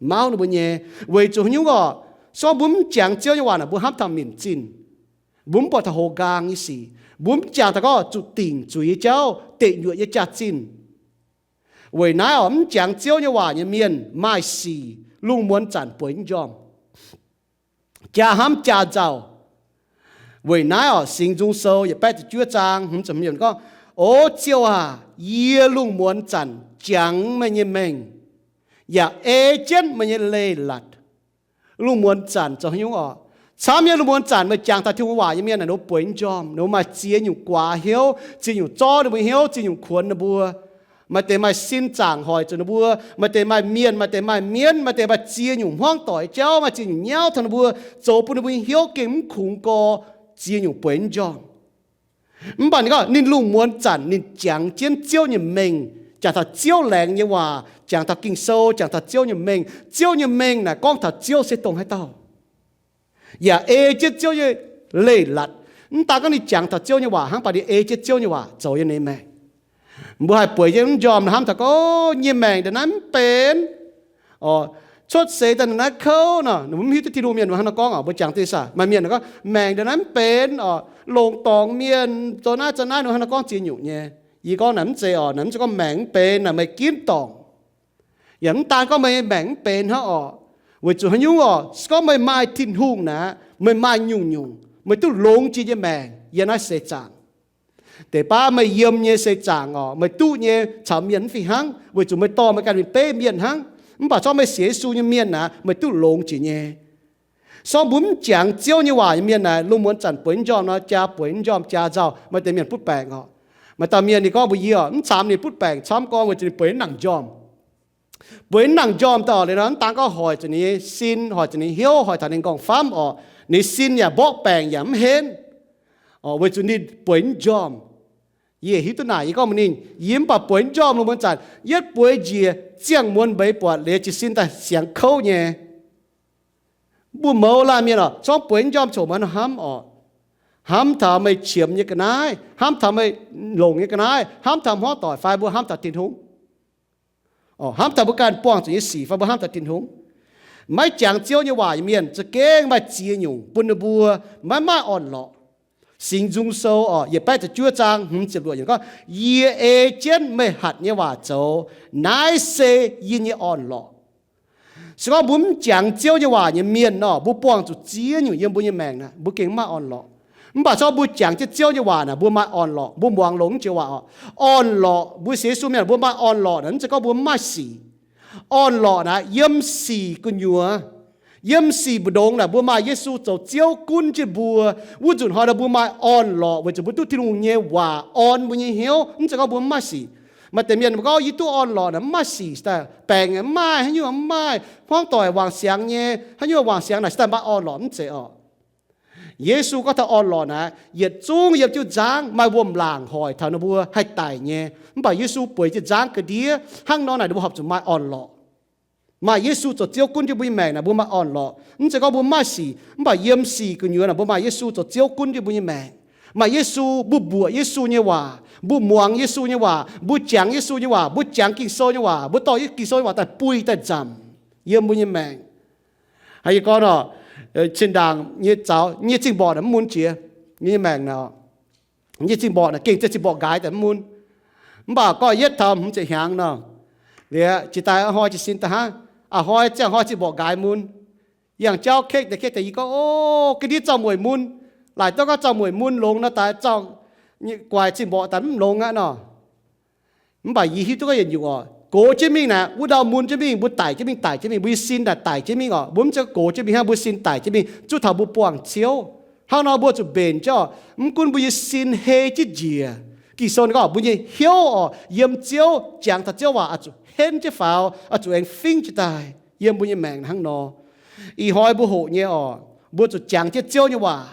mauv ninh mbuo nyei. Weic zuqc haaix nyungc oc? Se gorngv mbuo mv jangx Ziouv nyei waac naaic, mbuo hnamv taux minc zinh. Mbuo mv buatc taux hoz nqaang nyei sic. Mbuo mv jangx taux gorngv zuqc dingc zuiz nyei jauv, deic nyuoqc nyei jaax-zinh. Weic naaiv oc, mv jangx Ziouv nyei waac nyei mienh maaih sic, lungh muonz zanc bueix njormh, jaa hnamv jaa nzauh. Weic naaiv oc, Singx Nzung Sou yietc baeqv ziepc juov zaang hmz ziepc hmz yiemc gorngv, O Ziouv aac, yie lungh muonz zanc jangx meih nyei mengh, yaac ei jienv meih nyei leiz-latc. Lungh muonz zanc zoux haaix nyungc oc? Camv nyei, lungh muonz zanc meih jangx taux Tin-Hungh waac nyei mienh naaic, ninh mbuo bueix njormh, ninh mbuo maaih ziex nyungc guaax hnyouv, ziex nyungc zorqv ninh mbuo hnyouv, ziex nyungc kuonx ninh mbuo. Maaih deix maaih sin zaangc hoic zuqc ninh mbuo, maaih deix maaih mienh, maaih deix maaih mienv, maaih deix maaih ziex nyungc hmuangv doic jauv, maaih ziex nyungc nyauv taux ninh mbuo, zoux bun ninh mbuo nyei hnyouv gengh mv kungx gorx, ziex nyungc bueix mv njormh. Mv baac ninh gorngv ninh lungh muonz zanc ninh jangx jienv Ziouv nyei mengh, jangx taux Ziouv laengz nyei waac, jangx taux Ging-Sou, jangx taux Ziouv nyei mengh. Ziouv nyei mengh naaic gorngv taux Ziouv se dongh haaix dauh, yaac ei jienv Ziouv nyei leiz-latc. Mv daan gorngv ninh jangx taux Ziouv nyei waac hnangv, mv baac ninh ei jienv Ziouv nyei waac zoux yiem ninh maengc. Mbuo haih bueix jienv mv njormh nor, hnamv taux gorngv nyei maengc ndongc naaiv mv benx, cuotv seix daaih ndongc naaiv kouv nor, mv hiuv duqv Tin-Hungh mienh hnangv nor gorngv oc. Mbuo jangx deix saah, maaih mienh gorngv maengc ndongc naaiv mv benx oc, longc dorngc mienh zoux naaiv zoux naaiv nor, hnangv nor gorngv ziex nyungc nyei. Yie gorngv naaic mv zeiz oc, naaic mv zeiz gorngv maengc mv benx, naaic meih ginv dorngc. Yaac mv daan gorngv meih maengc mv benx hnangv oc, weic zuqc haaix nyungc oc, se gorngv meih maaih Tin-Hungh naaic, meih maaih nyungc-nyungc meih duqv longx jiex nyei maengc yiem naaiv seix zaangc. Deix baav meih yiem nyei seix zaangc oc, meih duqv nyei caux mienh mv fih hnangv, weic zuqc meih dorh meih ganh mingh beiv mienh hnangv. Mv baac se gorngv meih sienx Yesu nyei mienh naaic, meih duqv longx jiex nyei. Se gorngv mbuo mv jangx Ziouv nyei waac nyei mienh naaic, lungh muonz zanc bueix mv njormh nor, jaa bueix mv njormh, jaa nzauh, maaih deix mienh butv baengc oc. Maaih dauh mienh ninh gorngv mbuox yie oc, mv camv ninh butv baengc camv gorngv weic zuqc ninh bueix mv nangc njormh. Bueix mv nangc njormh daaih oc, liuz nor mv daan gorngv hoic zuqc ninh nyei sin, hoic zuqc ninh hnyouv, hoic taux ninh nqorngv-famv oc. Ninh sin yaac mborqv baengc yaac mv henv oc, weic zuqc ninh bueix mv njormh. Yie hiuv duqv naaic, yie gorngv mbuox ninh, yie mv baac bueix mv njormh lungh muonz zanc, yietv bueix njiec ziangh muonz mbeix buatc liuz jiez sin daaih siangx kouv nyei. Mbuo mouz laanh mienh oc, se gorngv bueix mv njormh coc muonz hnamv oc, hnamv taux meih qiemx nyei ga'naaiv, hnamv taux meih longc nyei ga'naaiv, hnamv taux hmuangv doic fai mbuo hnamv taux Tin-Hungh. Hnamv taux mbuo ganh buangh zuqc nyei sic fai mbuo hnamv taux Tin-Hungh. Maiv jangx Ziouv nyei waac nyei mienh za'gengh maaih ziex nyungc bun ninh mbuo maiv maaih orn-lorqc. Singx Nzung Sou oc, yietc baeqv ziepc juov zaang hmz ziepc luoqc yiemc gorngv, yie ei jienv meih hatc nyei waac zoux, naaiv se yie nyei orn-lorqc. Se gorngv mbuo mv jangx Ziouv nyei waac nyei mienh nor, mbuo buangh zuqc ziex nyungc yiem mbuo nyei maengc naaic, mbuo gengh mv maaih orn-lorqc. Mv baac se gorngv mbuo jangx jienv Ziouv nyei waac naaic, mbuo maaih orn-lorqc, mbuo muangx longx Ziouv waac oc. Orn-lorqc, mbuo sienx Yesu mienh mbuo maaih orn-lorqc naaic, mv zeiz gorngv mbuo mv maaih sic. Orn-lorqc naaic yiem sic gu'nyuoz, yiem sic mbu'ndongx naaic mbuo maaih Yesu zoux Ziouv gunv jienv mbuo. Wuov nzunc hnoi nor mbuo maaih orn-lorqc weic zuqc mbuo duqv Tin-Hungh nyei waac orn mbuo nyei hnyouv, mv zeiz gorngv mbuo mv maaih sic. Maaih deix mienh mbuo gorngv, yie duqv orn-lorqc naaic mv maaih sic, se daaih baengc mv maaih, haaix nyungc mv maaih, hmuangv doic wangc siangx nyei, haaix nyungc wangc siangx naaic, se daaih maaih orn-lorqc, mv zeiz oc. Yesu gorngv taux orn-lorqc naaic, yietc zungv yiem jienv nzangv maaih wuom-laangc hoic taux ninh mbuo haih daic nyei. Mv baac Yesu bueix jienv nzangv ga'ndiev hnangv nor naaic, ninh mbuo horpc zuqc maaih orn-lorqc. Maaih Yesu zoux Ziouv gunv jienv mbuo nyei maengc naaic, mbuo maaih orn-lorqc. Mv zeiz gorngv mbuo mv maaih sic, mv baac yiem sic gu'nyuoz naaic mbuo maaih Yesu zoux Ziouv gunv jienv mbuo nyei maengc. Maaih Yesu, mbuo mbuoqc Yesu nyei waac, mbuo muangx Yesu nyei waac, mbuo jangx Yesu nyei waac, mbuo jangx Ging-Sou nyei waac, mbuo dorh Ging-Sou nyei waac daaih buih daaih nzamc yiem mbuo nyei maengc. Hnangv yie gorngv nor, cin-ndaangc nyei zaux nyei zingh mborqc naaic mv mun jiex, nyei maengc naaic, nyei zingh mborqc naaic gengh ziex zingh mborqc nqaaix daaih mv mun. Mv baac gorngv yietv taux hmz ziepc hnyangx nor, liuz jiex daaih a'hnoi jiez sin daaih hnangv, a'hnoi ziangh hnoi zingh mborqc nqaaix mun. Yangh jauv kekv deix kekv deix yie gorngv, o, ga'ndiev zaux mueic mun. Laaic duqv gorngv zaux mueic mun longx nor daaih zaux guaix zingh mborqc daaih mv longx aqv nor. Mv baac yie hiuv duqv gorngv yietc nyungc oc, gox jienv mingh naaic, wuov ndau mun jienv mingh, mbuo daic jienv mingh, daic jienv mingh, mbuo nyei sin naaic daic jienv mingh oc. Mbuo mv zeiz gox jienv mingh hnangv, mbuo sin daic jienv mingh zuqc taux mbuo buangh Ziouv. Hnangv nor mbuo zuqc mbenc jienv oc. Mv gunv mbuo nyei sin hei jienv njiec, Ging-Sou ninh gorngv mbuo nyei hnyouv oc, yiem Ziouv, jangx taux Ziouv waac oix zuqc henv jienv faaux, oix zuqc aengx fingv jienv daaih yiem mbuo nyei maengc hnangv nor. Ih hnoi mbuo hoqc nyei oc, mbuo zuqc jangx jienv Ziouv nyei waac.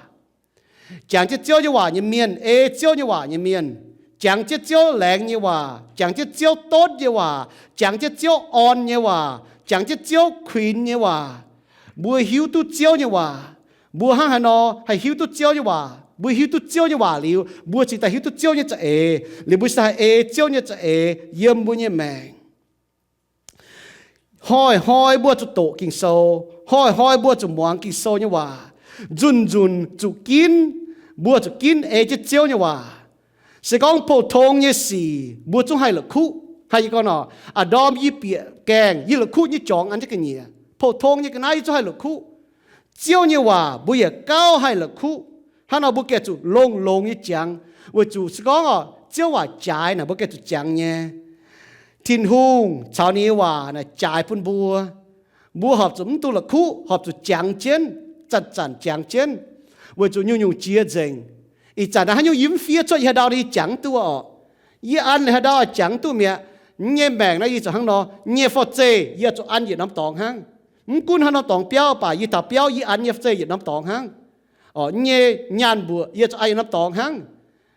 Jangx jienv Ziouv nyei waac nyei mienh, ei Ziouv nyei waac nyei mienh, jangx jienv Ziouv laengz nyei waac, jangx jienv Ziouv donv nyei waac, jangx jienv Ziouv orn nyei waac, jangx jienv Ziouv kuinx nyei waac. Mbuo hiuv duqv Ziouv nyei waac. Mbuo hnangv haaix nor haih hiuv duqv Ziouv nyei waac? Mbuo hiuv duqv Ziouv nyei waac liuz, mbuo cingx daaih hiuv duqv Ziouv nyei za'eix, liuz mbuo cingx daaih haih ei Ziouv nyei za'eix yiem mbuo nyei maengc. Hnoi-hnoi mbuo zuqc doqc Ging-Sou, hnoi-hnoi mbuo zuqc muangx Ging-Sou nyei waac, nzunc-nzunc zuqc ginv, mbuo zuqc ginv ei jienv Ziouv nyei waac. Se gorngv pou-tong nyei sic mbuo zungv haih la'kuqv. Hnangv yie gorngv nor, a'ndorm yie bieqc gaengh, yie la'kuqv nyei jorngx an jienv ga'nyiec. Pou-tong nyei ga'naaiv yie zungv haih la'kuqv. Ziouv nyei waac mbuo yietc gauh haih la'kuqv. Hnangv nor mbuo gengh zuqc longx-longx nyei jangx, weic zuqc se gorngv oc, Ziouv waac jaaix naaic mbuo gengh zuqc jangx nyei. Tin-Hungh caux ninh nyei waac naaic jaaix bun mbuo. Mbuo horpc zuqc mv dungx la'kuqv, horpc zuqc jangx jienv, zanc-zanc jangx jienv, weic zuqc nyungc-nyungc jiex nzengc. Ih zanc naaiv haaix nyungc yie mv fiev cuotv yie haaix ndau yie jangx duqv oc. Yie an haaix ndau jangx duqv mi'aqv. Yie nyei maengc naaiv yie zuqc hnangv nor, yie nyei faa-zeih yie zuqc an yietc norm dorngx hnangv. Mv gunv haaix norm dorngx biauv baac yie taux biauv yie an yie faa-zeih yietc norm dorngx hnangv. Oc, yie nyei nyaanh mbuoqc yie zuqc an yietc norm dorngx hnangv.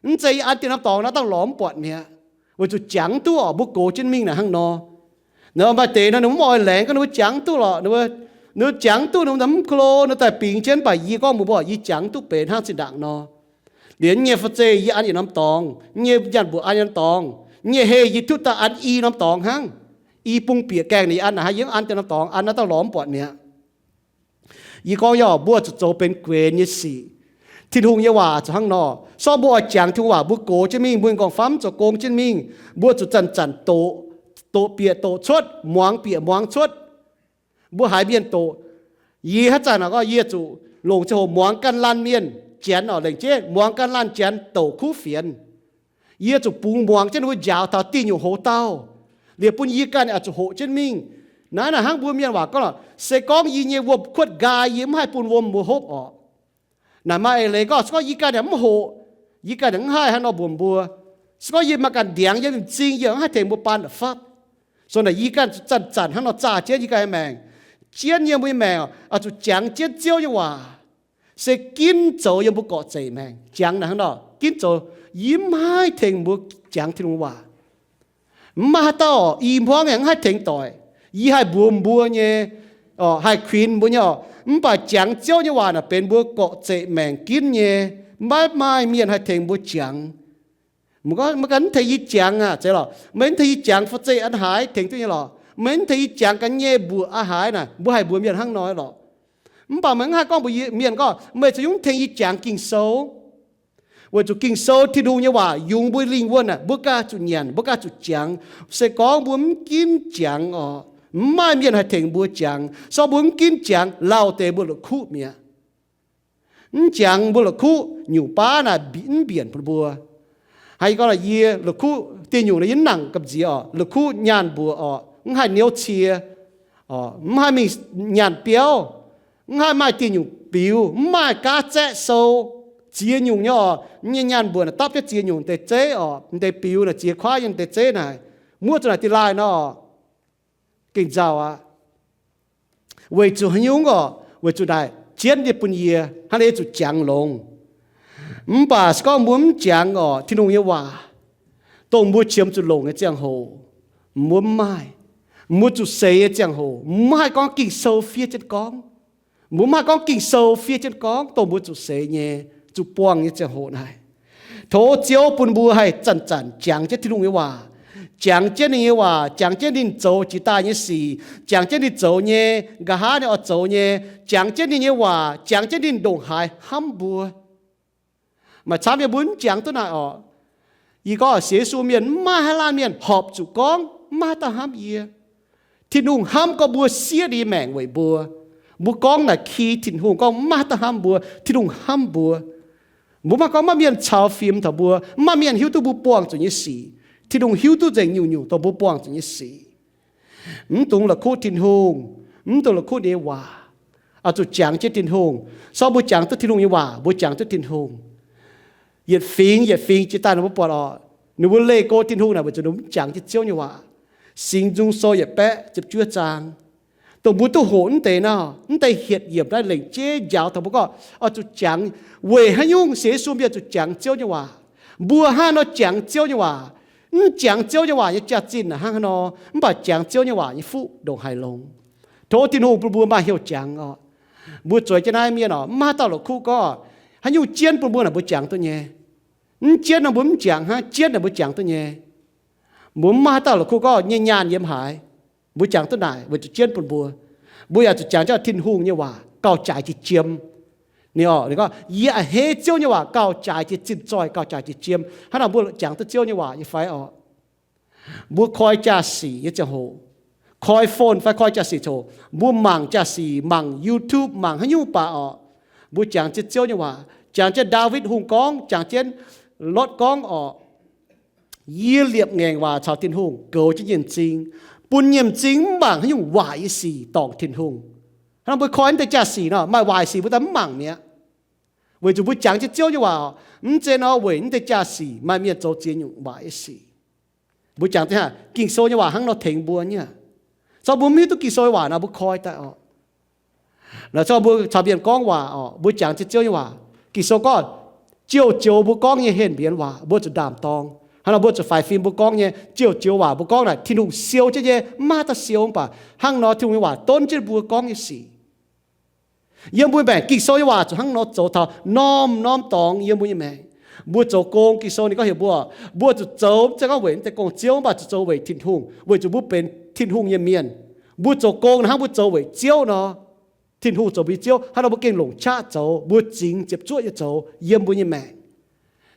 Mv zeiz yie an dieh norm dorngx naaiv dangh lorz mv buatc mi'aqv. Weic zuqc jangx duqv oc, mbuo gox jienv mingh naaic hnangv nor. Naaiv maaih deix nor ninh mbuo mv oix laengz gorngv ninh mbuo jangx duqv lorqc, ninh mbuo, ninh mbuo jangx duqv ninh mbuo mv klo, ninh daaih bingx jienv, mv baac yie gorngv mbuox mbuo, yie jangx duqv benx hnangv zinh ndaangc nor. Liuz yie nyei faa-zeih yie an yietc norm dorngx, yie nyei nyaanh mbuoqc an yietc norm dorngx, yie nyei heh yie duqv daaih an i norm dorngx hnangv. I bung bieqc gaengh ninh yie an naaic hnangv, yie mv an dieh norm dorngx, an naaiv dangh lorz mv buatc mi'aqv. Yie gorngv yaac mbuo zuqc zoux benx guenx nyei sic. Tin-Hungh nyei waac zuqc hnangv nor. Sortv mbuo oix jangx Tin-Hungh waac, mbuo gox jienv mingh, mbuo nyei m'nqorngv-famv zoux gong jienv mingh, mbuo zuqc zanc-zanc doqc, doqc bieqc doqc cuotv, muangx bieqc muangx cuotv. Mbuo haiz mienh doqc, yie haaix zanc naaic gorngv yie zuqc longc ziangh hoc muangx ganh laanh mienh Janx oc, lengc jeiv muangx ganh laanh Janx douc kuv fienx. Yie zuqc bungx muangx jienv ninh mbuo njaaux taux dieh nyungc hoz dauh, liuz bun yie ganh yaac zuqc hoqc jienv mingh. Naaiv naaic hnangv mbuo mienh waac gorngv lorqc, se gorngv yie nyei wuom-kuotv nqaai yie mv haih bun wuom mbuo hopv orqc. Naaic maaih eix leiz gorngv se gorngv yie ganh yaac mv hoqc, yie ganh yaac mv haih hnangv nor mbuox mbuo. Se gorngv yie maaih ganh ndiangx yiem m'zing yie mv haih tengx mbuo baan da'fapv. So naaic yie ganh zanc-zanc hnangv nor zaah jienv yie ganh nyei maengc. Jienv yie mbuo nyei maengc oix zuqc jangx jienv Ziouv nyei waac, se ginv zoux yiem mbuo gorqv-zeic maengc. Jangx naaic hnangv nor ginv zoux, yie mv haih tengx mbuo jangx Tin-Hungh waac. Mv maaih haaix dauh oc, i hmuangv aengx mv haih tengx doic. Yie haih mbuox mbuo nyei, oc, haih kuinx mbuo nyei oc, mv baac jangx Ziouv nyei waac naaic benx mbuo gorqv-zeic maengc ginv nyei. Maiv maaih mienh haih tengx mbuo jangx. Maiv ganh mv tengx yie jangx aqv, zeiz lorqc, meih mv tengx yie jangx faa-zeih an haaix tengx duqv nyei lorqc. Meih mv tengx yie jangx ga'nyei mbuoqc an haaix naaic, mbuo haih mbuox mienh hnangv nor lorqc. Mv baac meih mv haih gorngv mbuox mienh gorngv meih za'gengh mv tengx yie jangx Ging-Sou. Weic zuqc Ging-Sou, Tin-Hungh nyei waac, yungz mbuo lingh wuonh aeqv, mbuo ganh zuqc nyanc, mbuo ganh zuqc jangx. Se gorngv mbuo mv ginv jangx oc, mv maaih mienh haih tengx mbuo jangx. Sortv mbuo mv ginv jangx, lauh deix mbuo la'kuqv mi'aqv. Mv jangx mbuo la'kuqv, nyungc baav naaic mv mbienc bun mbuo. Hnangv yie gorngv, yie la'kuqv dieh nyungc nor yie mv nangc gamh nziex oc, la'kuqv nyaanh mbuoqc oc, mv haih niouv cie, mv haih mingh nyanc biauv, mv haih maaih dieh nyungc biux, mv maaih gaav zaeqv sou, ziex nyungc nyei oc. Yie nyei nyaanh mbuoqc naaic dapv jienv ziex nyungc deix zeiv oc, deix biux naaic ziex kuaaiv nyei deix zeiv naaic, muoqv zuqc naaic diqc laaih nor, gengh nzauh aqv. Weic zuqc haaix nyungc oc? Weic zuqc naaic jienv nyei bun yie, hnangv naaic yie zuqc jangx longx. Mv baac se gorngv mbuo mv jangx oc, Tin-Hungh nyei waac, dongh mbuo qiemx zuqc longc nyei ziangh hoc, mbuo mv maaih. Mbuo zuqc seix nyei ziangh hoc, mv haih gorngv Ging-Sou fiev jienv gorngv. Mbuo mv haih gorngv Ging-Sou fiev jienv gorngv, dongh mbuo zuqc seix nyei, zuqc buangh nyei ziangh hoc naaic. Tov Ziouv bun mbuo haih zanc-zanc jangx jienv Tin-Hungh nyei waac, jangx jienv ninh nyei waac, jangx jienv ninh zoux jiex daaih nyei sic, jangx jienv ninh zoux nyei, nqa'haav ninh oix zoux nyei, jangx jienv ninh nyei waac, jangx jienv ninh ndongc haaix hnamv mbuo. Maaih camv nyei mbuo mv jangx duqv naaic oc. Yie gorngv sienx Yesu mienh mv maaih haaix laanh mienh horpc zuqc gorngv mv maaih haaix dauh hnamv yie. Tin-Hungh hnamv gorngv mbuo siev ninh nyei maengc weic mbuo. Mbuo gorngv naaic ki Tin-Hungh gorngv mv maaih haaix dauh hnamv mbuo, Tin-Hungh hnamv mbuo. Mbuo mv maaih gorngv maaih mienh caux fim taux mbuo, mv maaih mienh hiuv duqv mbuo buangh zuqc nyei sic. Tin-Hungh hiuv duqv nzengc nyungc-nyungc dongh mbuo buangh zuqc nyei sic. Mv dungx la'kuqv Tin-Hungh, mv dungx la'kuqv ninh nyei waac. Oix zuqc jangx jienv Tin-Hungh. Sortv mbuo jangx duqv Tin-Hungh nyei waac, mbuo jangx duqv Tin-Hungh. Yietc fingx yietc fingx jiex daaih ninh mbuo buatc oc, ninh mbuo leih go Tin-Hungh naaic weic zuqc ninh mbuo mv jangx jienv Ziouv nyei waac. Singx Nzung Sou yietc baeqv ziepc juov zaang. Dongh mbuo duqv hoqc mv deix nor, mv deix hietc yiemc naaiv lengc jeiv njaaux taux mbuo gorngv oix zuqc jangx. Weic haaix nyungc sienx Yesu mienh zuqc jangx Ziouv nyei waac? Mbuo hnangv nor jangx Ziouv nyei waac. Mv jangx Ziouv nyei waac nyei jaax-zinh naaic hnangv haaix nor, mv baac jangx Ziouv nyei waac nyei fuqv ndongc haaix longx. Tov Tin-Hungh bun mbuo maaih hnyouv jangx oc. Mbuo zueiz jienv naaiv mienh oc, mv maaih haaix dauh la'kuqv gorngv haaix nyungc jienv bun mbuo naaic mbuo jangx duqv nyei. Mv jienv nor mbuo mv jangx hnangv, jienv naaic mbuo jangx duqv nyei. Mbuo mv maaih haaix dauh la'kuqv gorngv nyei nyaanh yiem haaix, mbuo jangx duqv naaic weic zuqc jienv bun mbuo. Mbuo yaac zuqc jangx jienv Tin-Hungh nyei waac gauh jaaix jiex jiem. Ninh oc, ninh gorngv, yie a'hneiv Ziouv nyei waac gauh jaaix jiex zinh zoih, gauh jaaix jiex jiem. Hnangv naaic mbuo jangx duqv Ziouv nyei waac nyei fai oc? Mbuo koi jaa-sic nyei ziangh hoc, koi phone fai koi jaa-sic ziangh hoc, mbuo mangc jaa-sic, mangc YouTube, mangc haaix nyungc baac oc, mbuo jangx jienv Ziouv nyei waac, jangx jienv Ndaawitv Hungh gorngv, jangx jienv Lotv gorngv oc, yie liepc ngaengc waac caux Tin-Hungh goux jienv nyei m'zing, bun nyei m'zing mv mangc haaix nyungc waaic nyei sic dorngc Tin-Hungh. Hnangv mbuo koi naaiv deix jaa-sic nor, maaih waaic sic mbuo daaih mv mangc mi'aqv. Weic zuqc mbuo jangx jienv Ziouv nyei waac oc, mv zeiz nor weic naaiv deix jaa-sic maaih mienh zoux ziex nyungc waaic nyei sic. Mbuo jangx deix hnangv Ging-Sou nyei waac hnangv nor tengx mbuo nyei. Corc mbuo mv hiuv duqv Ging-Sou nyei waac nor, mbuo koi daaih oc. Laaix corc mbuo caux mienh gorngv waac oc, mbuo jangx jienv Ziouv nyei waac. Ging-Sou gorngv, ziouc joux mbuo gorngv nyei henh mbienx waac mbuo zuqc ndaam-dorng. Hnangv nor mbuo zuqc faix fim mbuo gorngv nyei, ziouc joux waac mbuo gorngv naaic Tin-Hungh siou jienv nyei, mv maaih dauh siou, mv baac hnangv nor Tin-Hungh nyei waac donv jienv mbuo gorngv nyei sic. Yiem mbuo maengc Ging-Sou nyei waac zuqc hnangv nor zoux taux norm-norm dorngx yiem mbuo nyei maengc. Mbuo zoux gong, Ging-Sou ninh gorngv heuc mbuo, mbuo zuqc zoux mv zeiz gorngv weic mv deix gong-ziouv, mv baac zuqc zoux weic Tin-Hungh, weic zuqc mbuo benx Tin-Hungh nyei mienh. Mbuo zoux gong hnangv mbuo zoux weic Ziouv nor, Tin-Hungh zoux mbuo nyei Ziouv, hnangv nor mbuo gengh longc qaqv zoux, mbuo zingx ziepc zuoqv nyei zoux yiem mbuo nyei maengc.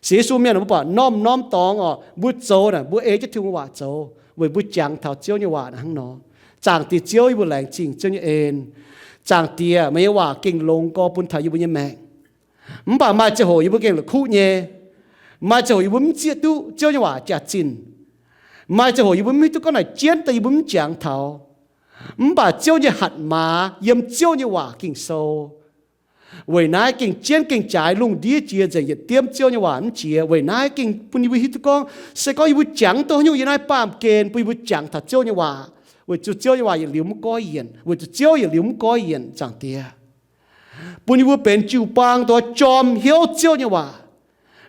Sienx Yesu mienh mbuo buatc norm-norm dorngx oc, mbuo zoux naaic mbuo ei jienv Tin-Hungh waac zoux, weic mbuo jangx taux Ziouv nyei waac naaic hnangv nor. Zaangc Diex Ziouv, yie mbuo laengz zingh Ziouv nyei en. Zaangc Diex, meih nyei waac gengh longx gorx bun taux yie mbuo nyei maengc. Mv baac maaih ziangh hoc yie mbuo gengh la'kuqv nyei. Maaih ziangh hoc yie mbuo mv zieqv duqv Ziouv nyei waac jaax-zinh. Maaih ziangh hoc yie mbuo mv hiuv duqv gorngv naaic jienv daaih yie mbuo mv jangx taux. Mv baac Ziouv nyei hatc maaz yiem Ziouv nyei waac Ging-Sou. Weic naaiv gengh jienv gengh jaaix lungh ndiev jiex nzengc, yietc diemv Ziouv nyei waac mv jiex. Weic naaiv gengh bun yie mbuo hiuv duqv gorngv, se gorngv yie mbuo jangx duqv haaix nyungc yiem naaiv baamh gen, bun yie mbuo jangx taux Ziouv nyei waac, weic zuqc Ziouv nyei waac yietc liuz mv goiv yienc, weic zuqc Ziouv yietc liuz mv goiv yienc, Zaangc Diex. Bun yie mbuo benx jiu-baang, dongh jorm hnyouv Ziouv nyei waac,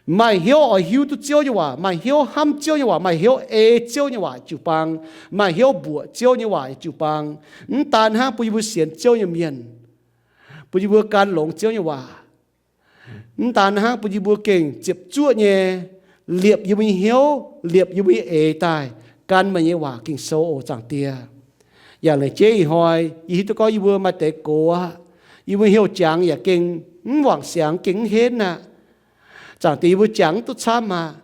maaih hnyouv oix hiuv duqv Ziouv nyei waac, maaih hnyouv hnamv Ziouv nyei waac, maaih hnyouv ei Ziouv nyei waac jiu-baang, maaih hnyouv mbuoqc Ziouv nyei waac jiu-baang. Mv daan hnangv bun yie mbuo sienx Ziouv nyei mienh, bun yie mbuo gan longx Ziouv nyei waac. Mv daan hnangv bun yie mbuo gengh ziepc zuoqv nyei liepc yie mbuo nyei hnyouv, liepc yie mbuo nyei eix daaih gan meih nyei waac Ging-Sou oc, Zaangc Diex. Yaac laengz jeiv ih hnoi yie hiuv duqv gorngv yie mbuo maaih deix gox aqv. Yie mbuo hnyouv jangx yaac gengh mv wangc siangx, gengh mv henv aqv. Zaangc Diex, yie mbuo jangx mv duqv camv aqv.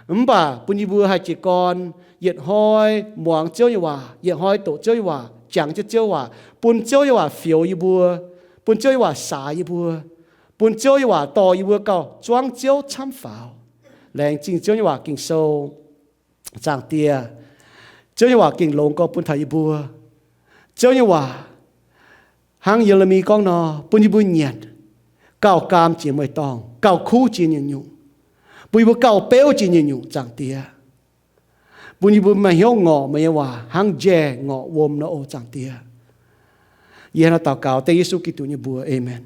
Mv baac bun yie mbuo haih jiez gorn yietc hnoi muangx Ziouv nyei waac, yietc hnoi doqc Ziouv nyei waac, jangx jienv Ziouv waac, bun Ziouv nyei waac fioux yie mbuo, bun Ziouv nyei waac saax yie mbuo, bun Ziouv nyei waac dorh yie mbuo gauh zuangv Ziouv camv faaux. Laengz zingh Ziouv nyei waac Ging-Sou. Zaangc Diex, Ziouv nyei waac gengh longx gorx bun taux yie mbuo. Ziouv nyei waac, hnangv Ye^le^mi gorngv nor, bun yie mbuo nyanc gauh gaam jiex mueiz-dorngh, gauh kuv jiex nyungc-nyungc, bun yie mbuo gauh beuv jiex nyungc-nyungc, Zaangc Diex. Bun yie mbuo maaih hnyouv ngorc meih nyei waac hnangv njaih ngorc wuom nor oc, Zaangc Diex. Yie hnangv naaiv daux gaux dengv Yesu Giduc nyei mbuox. Aamen.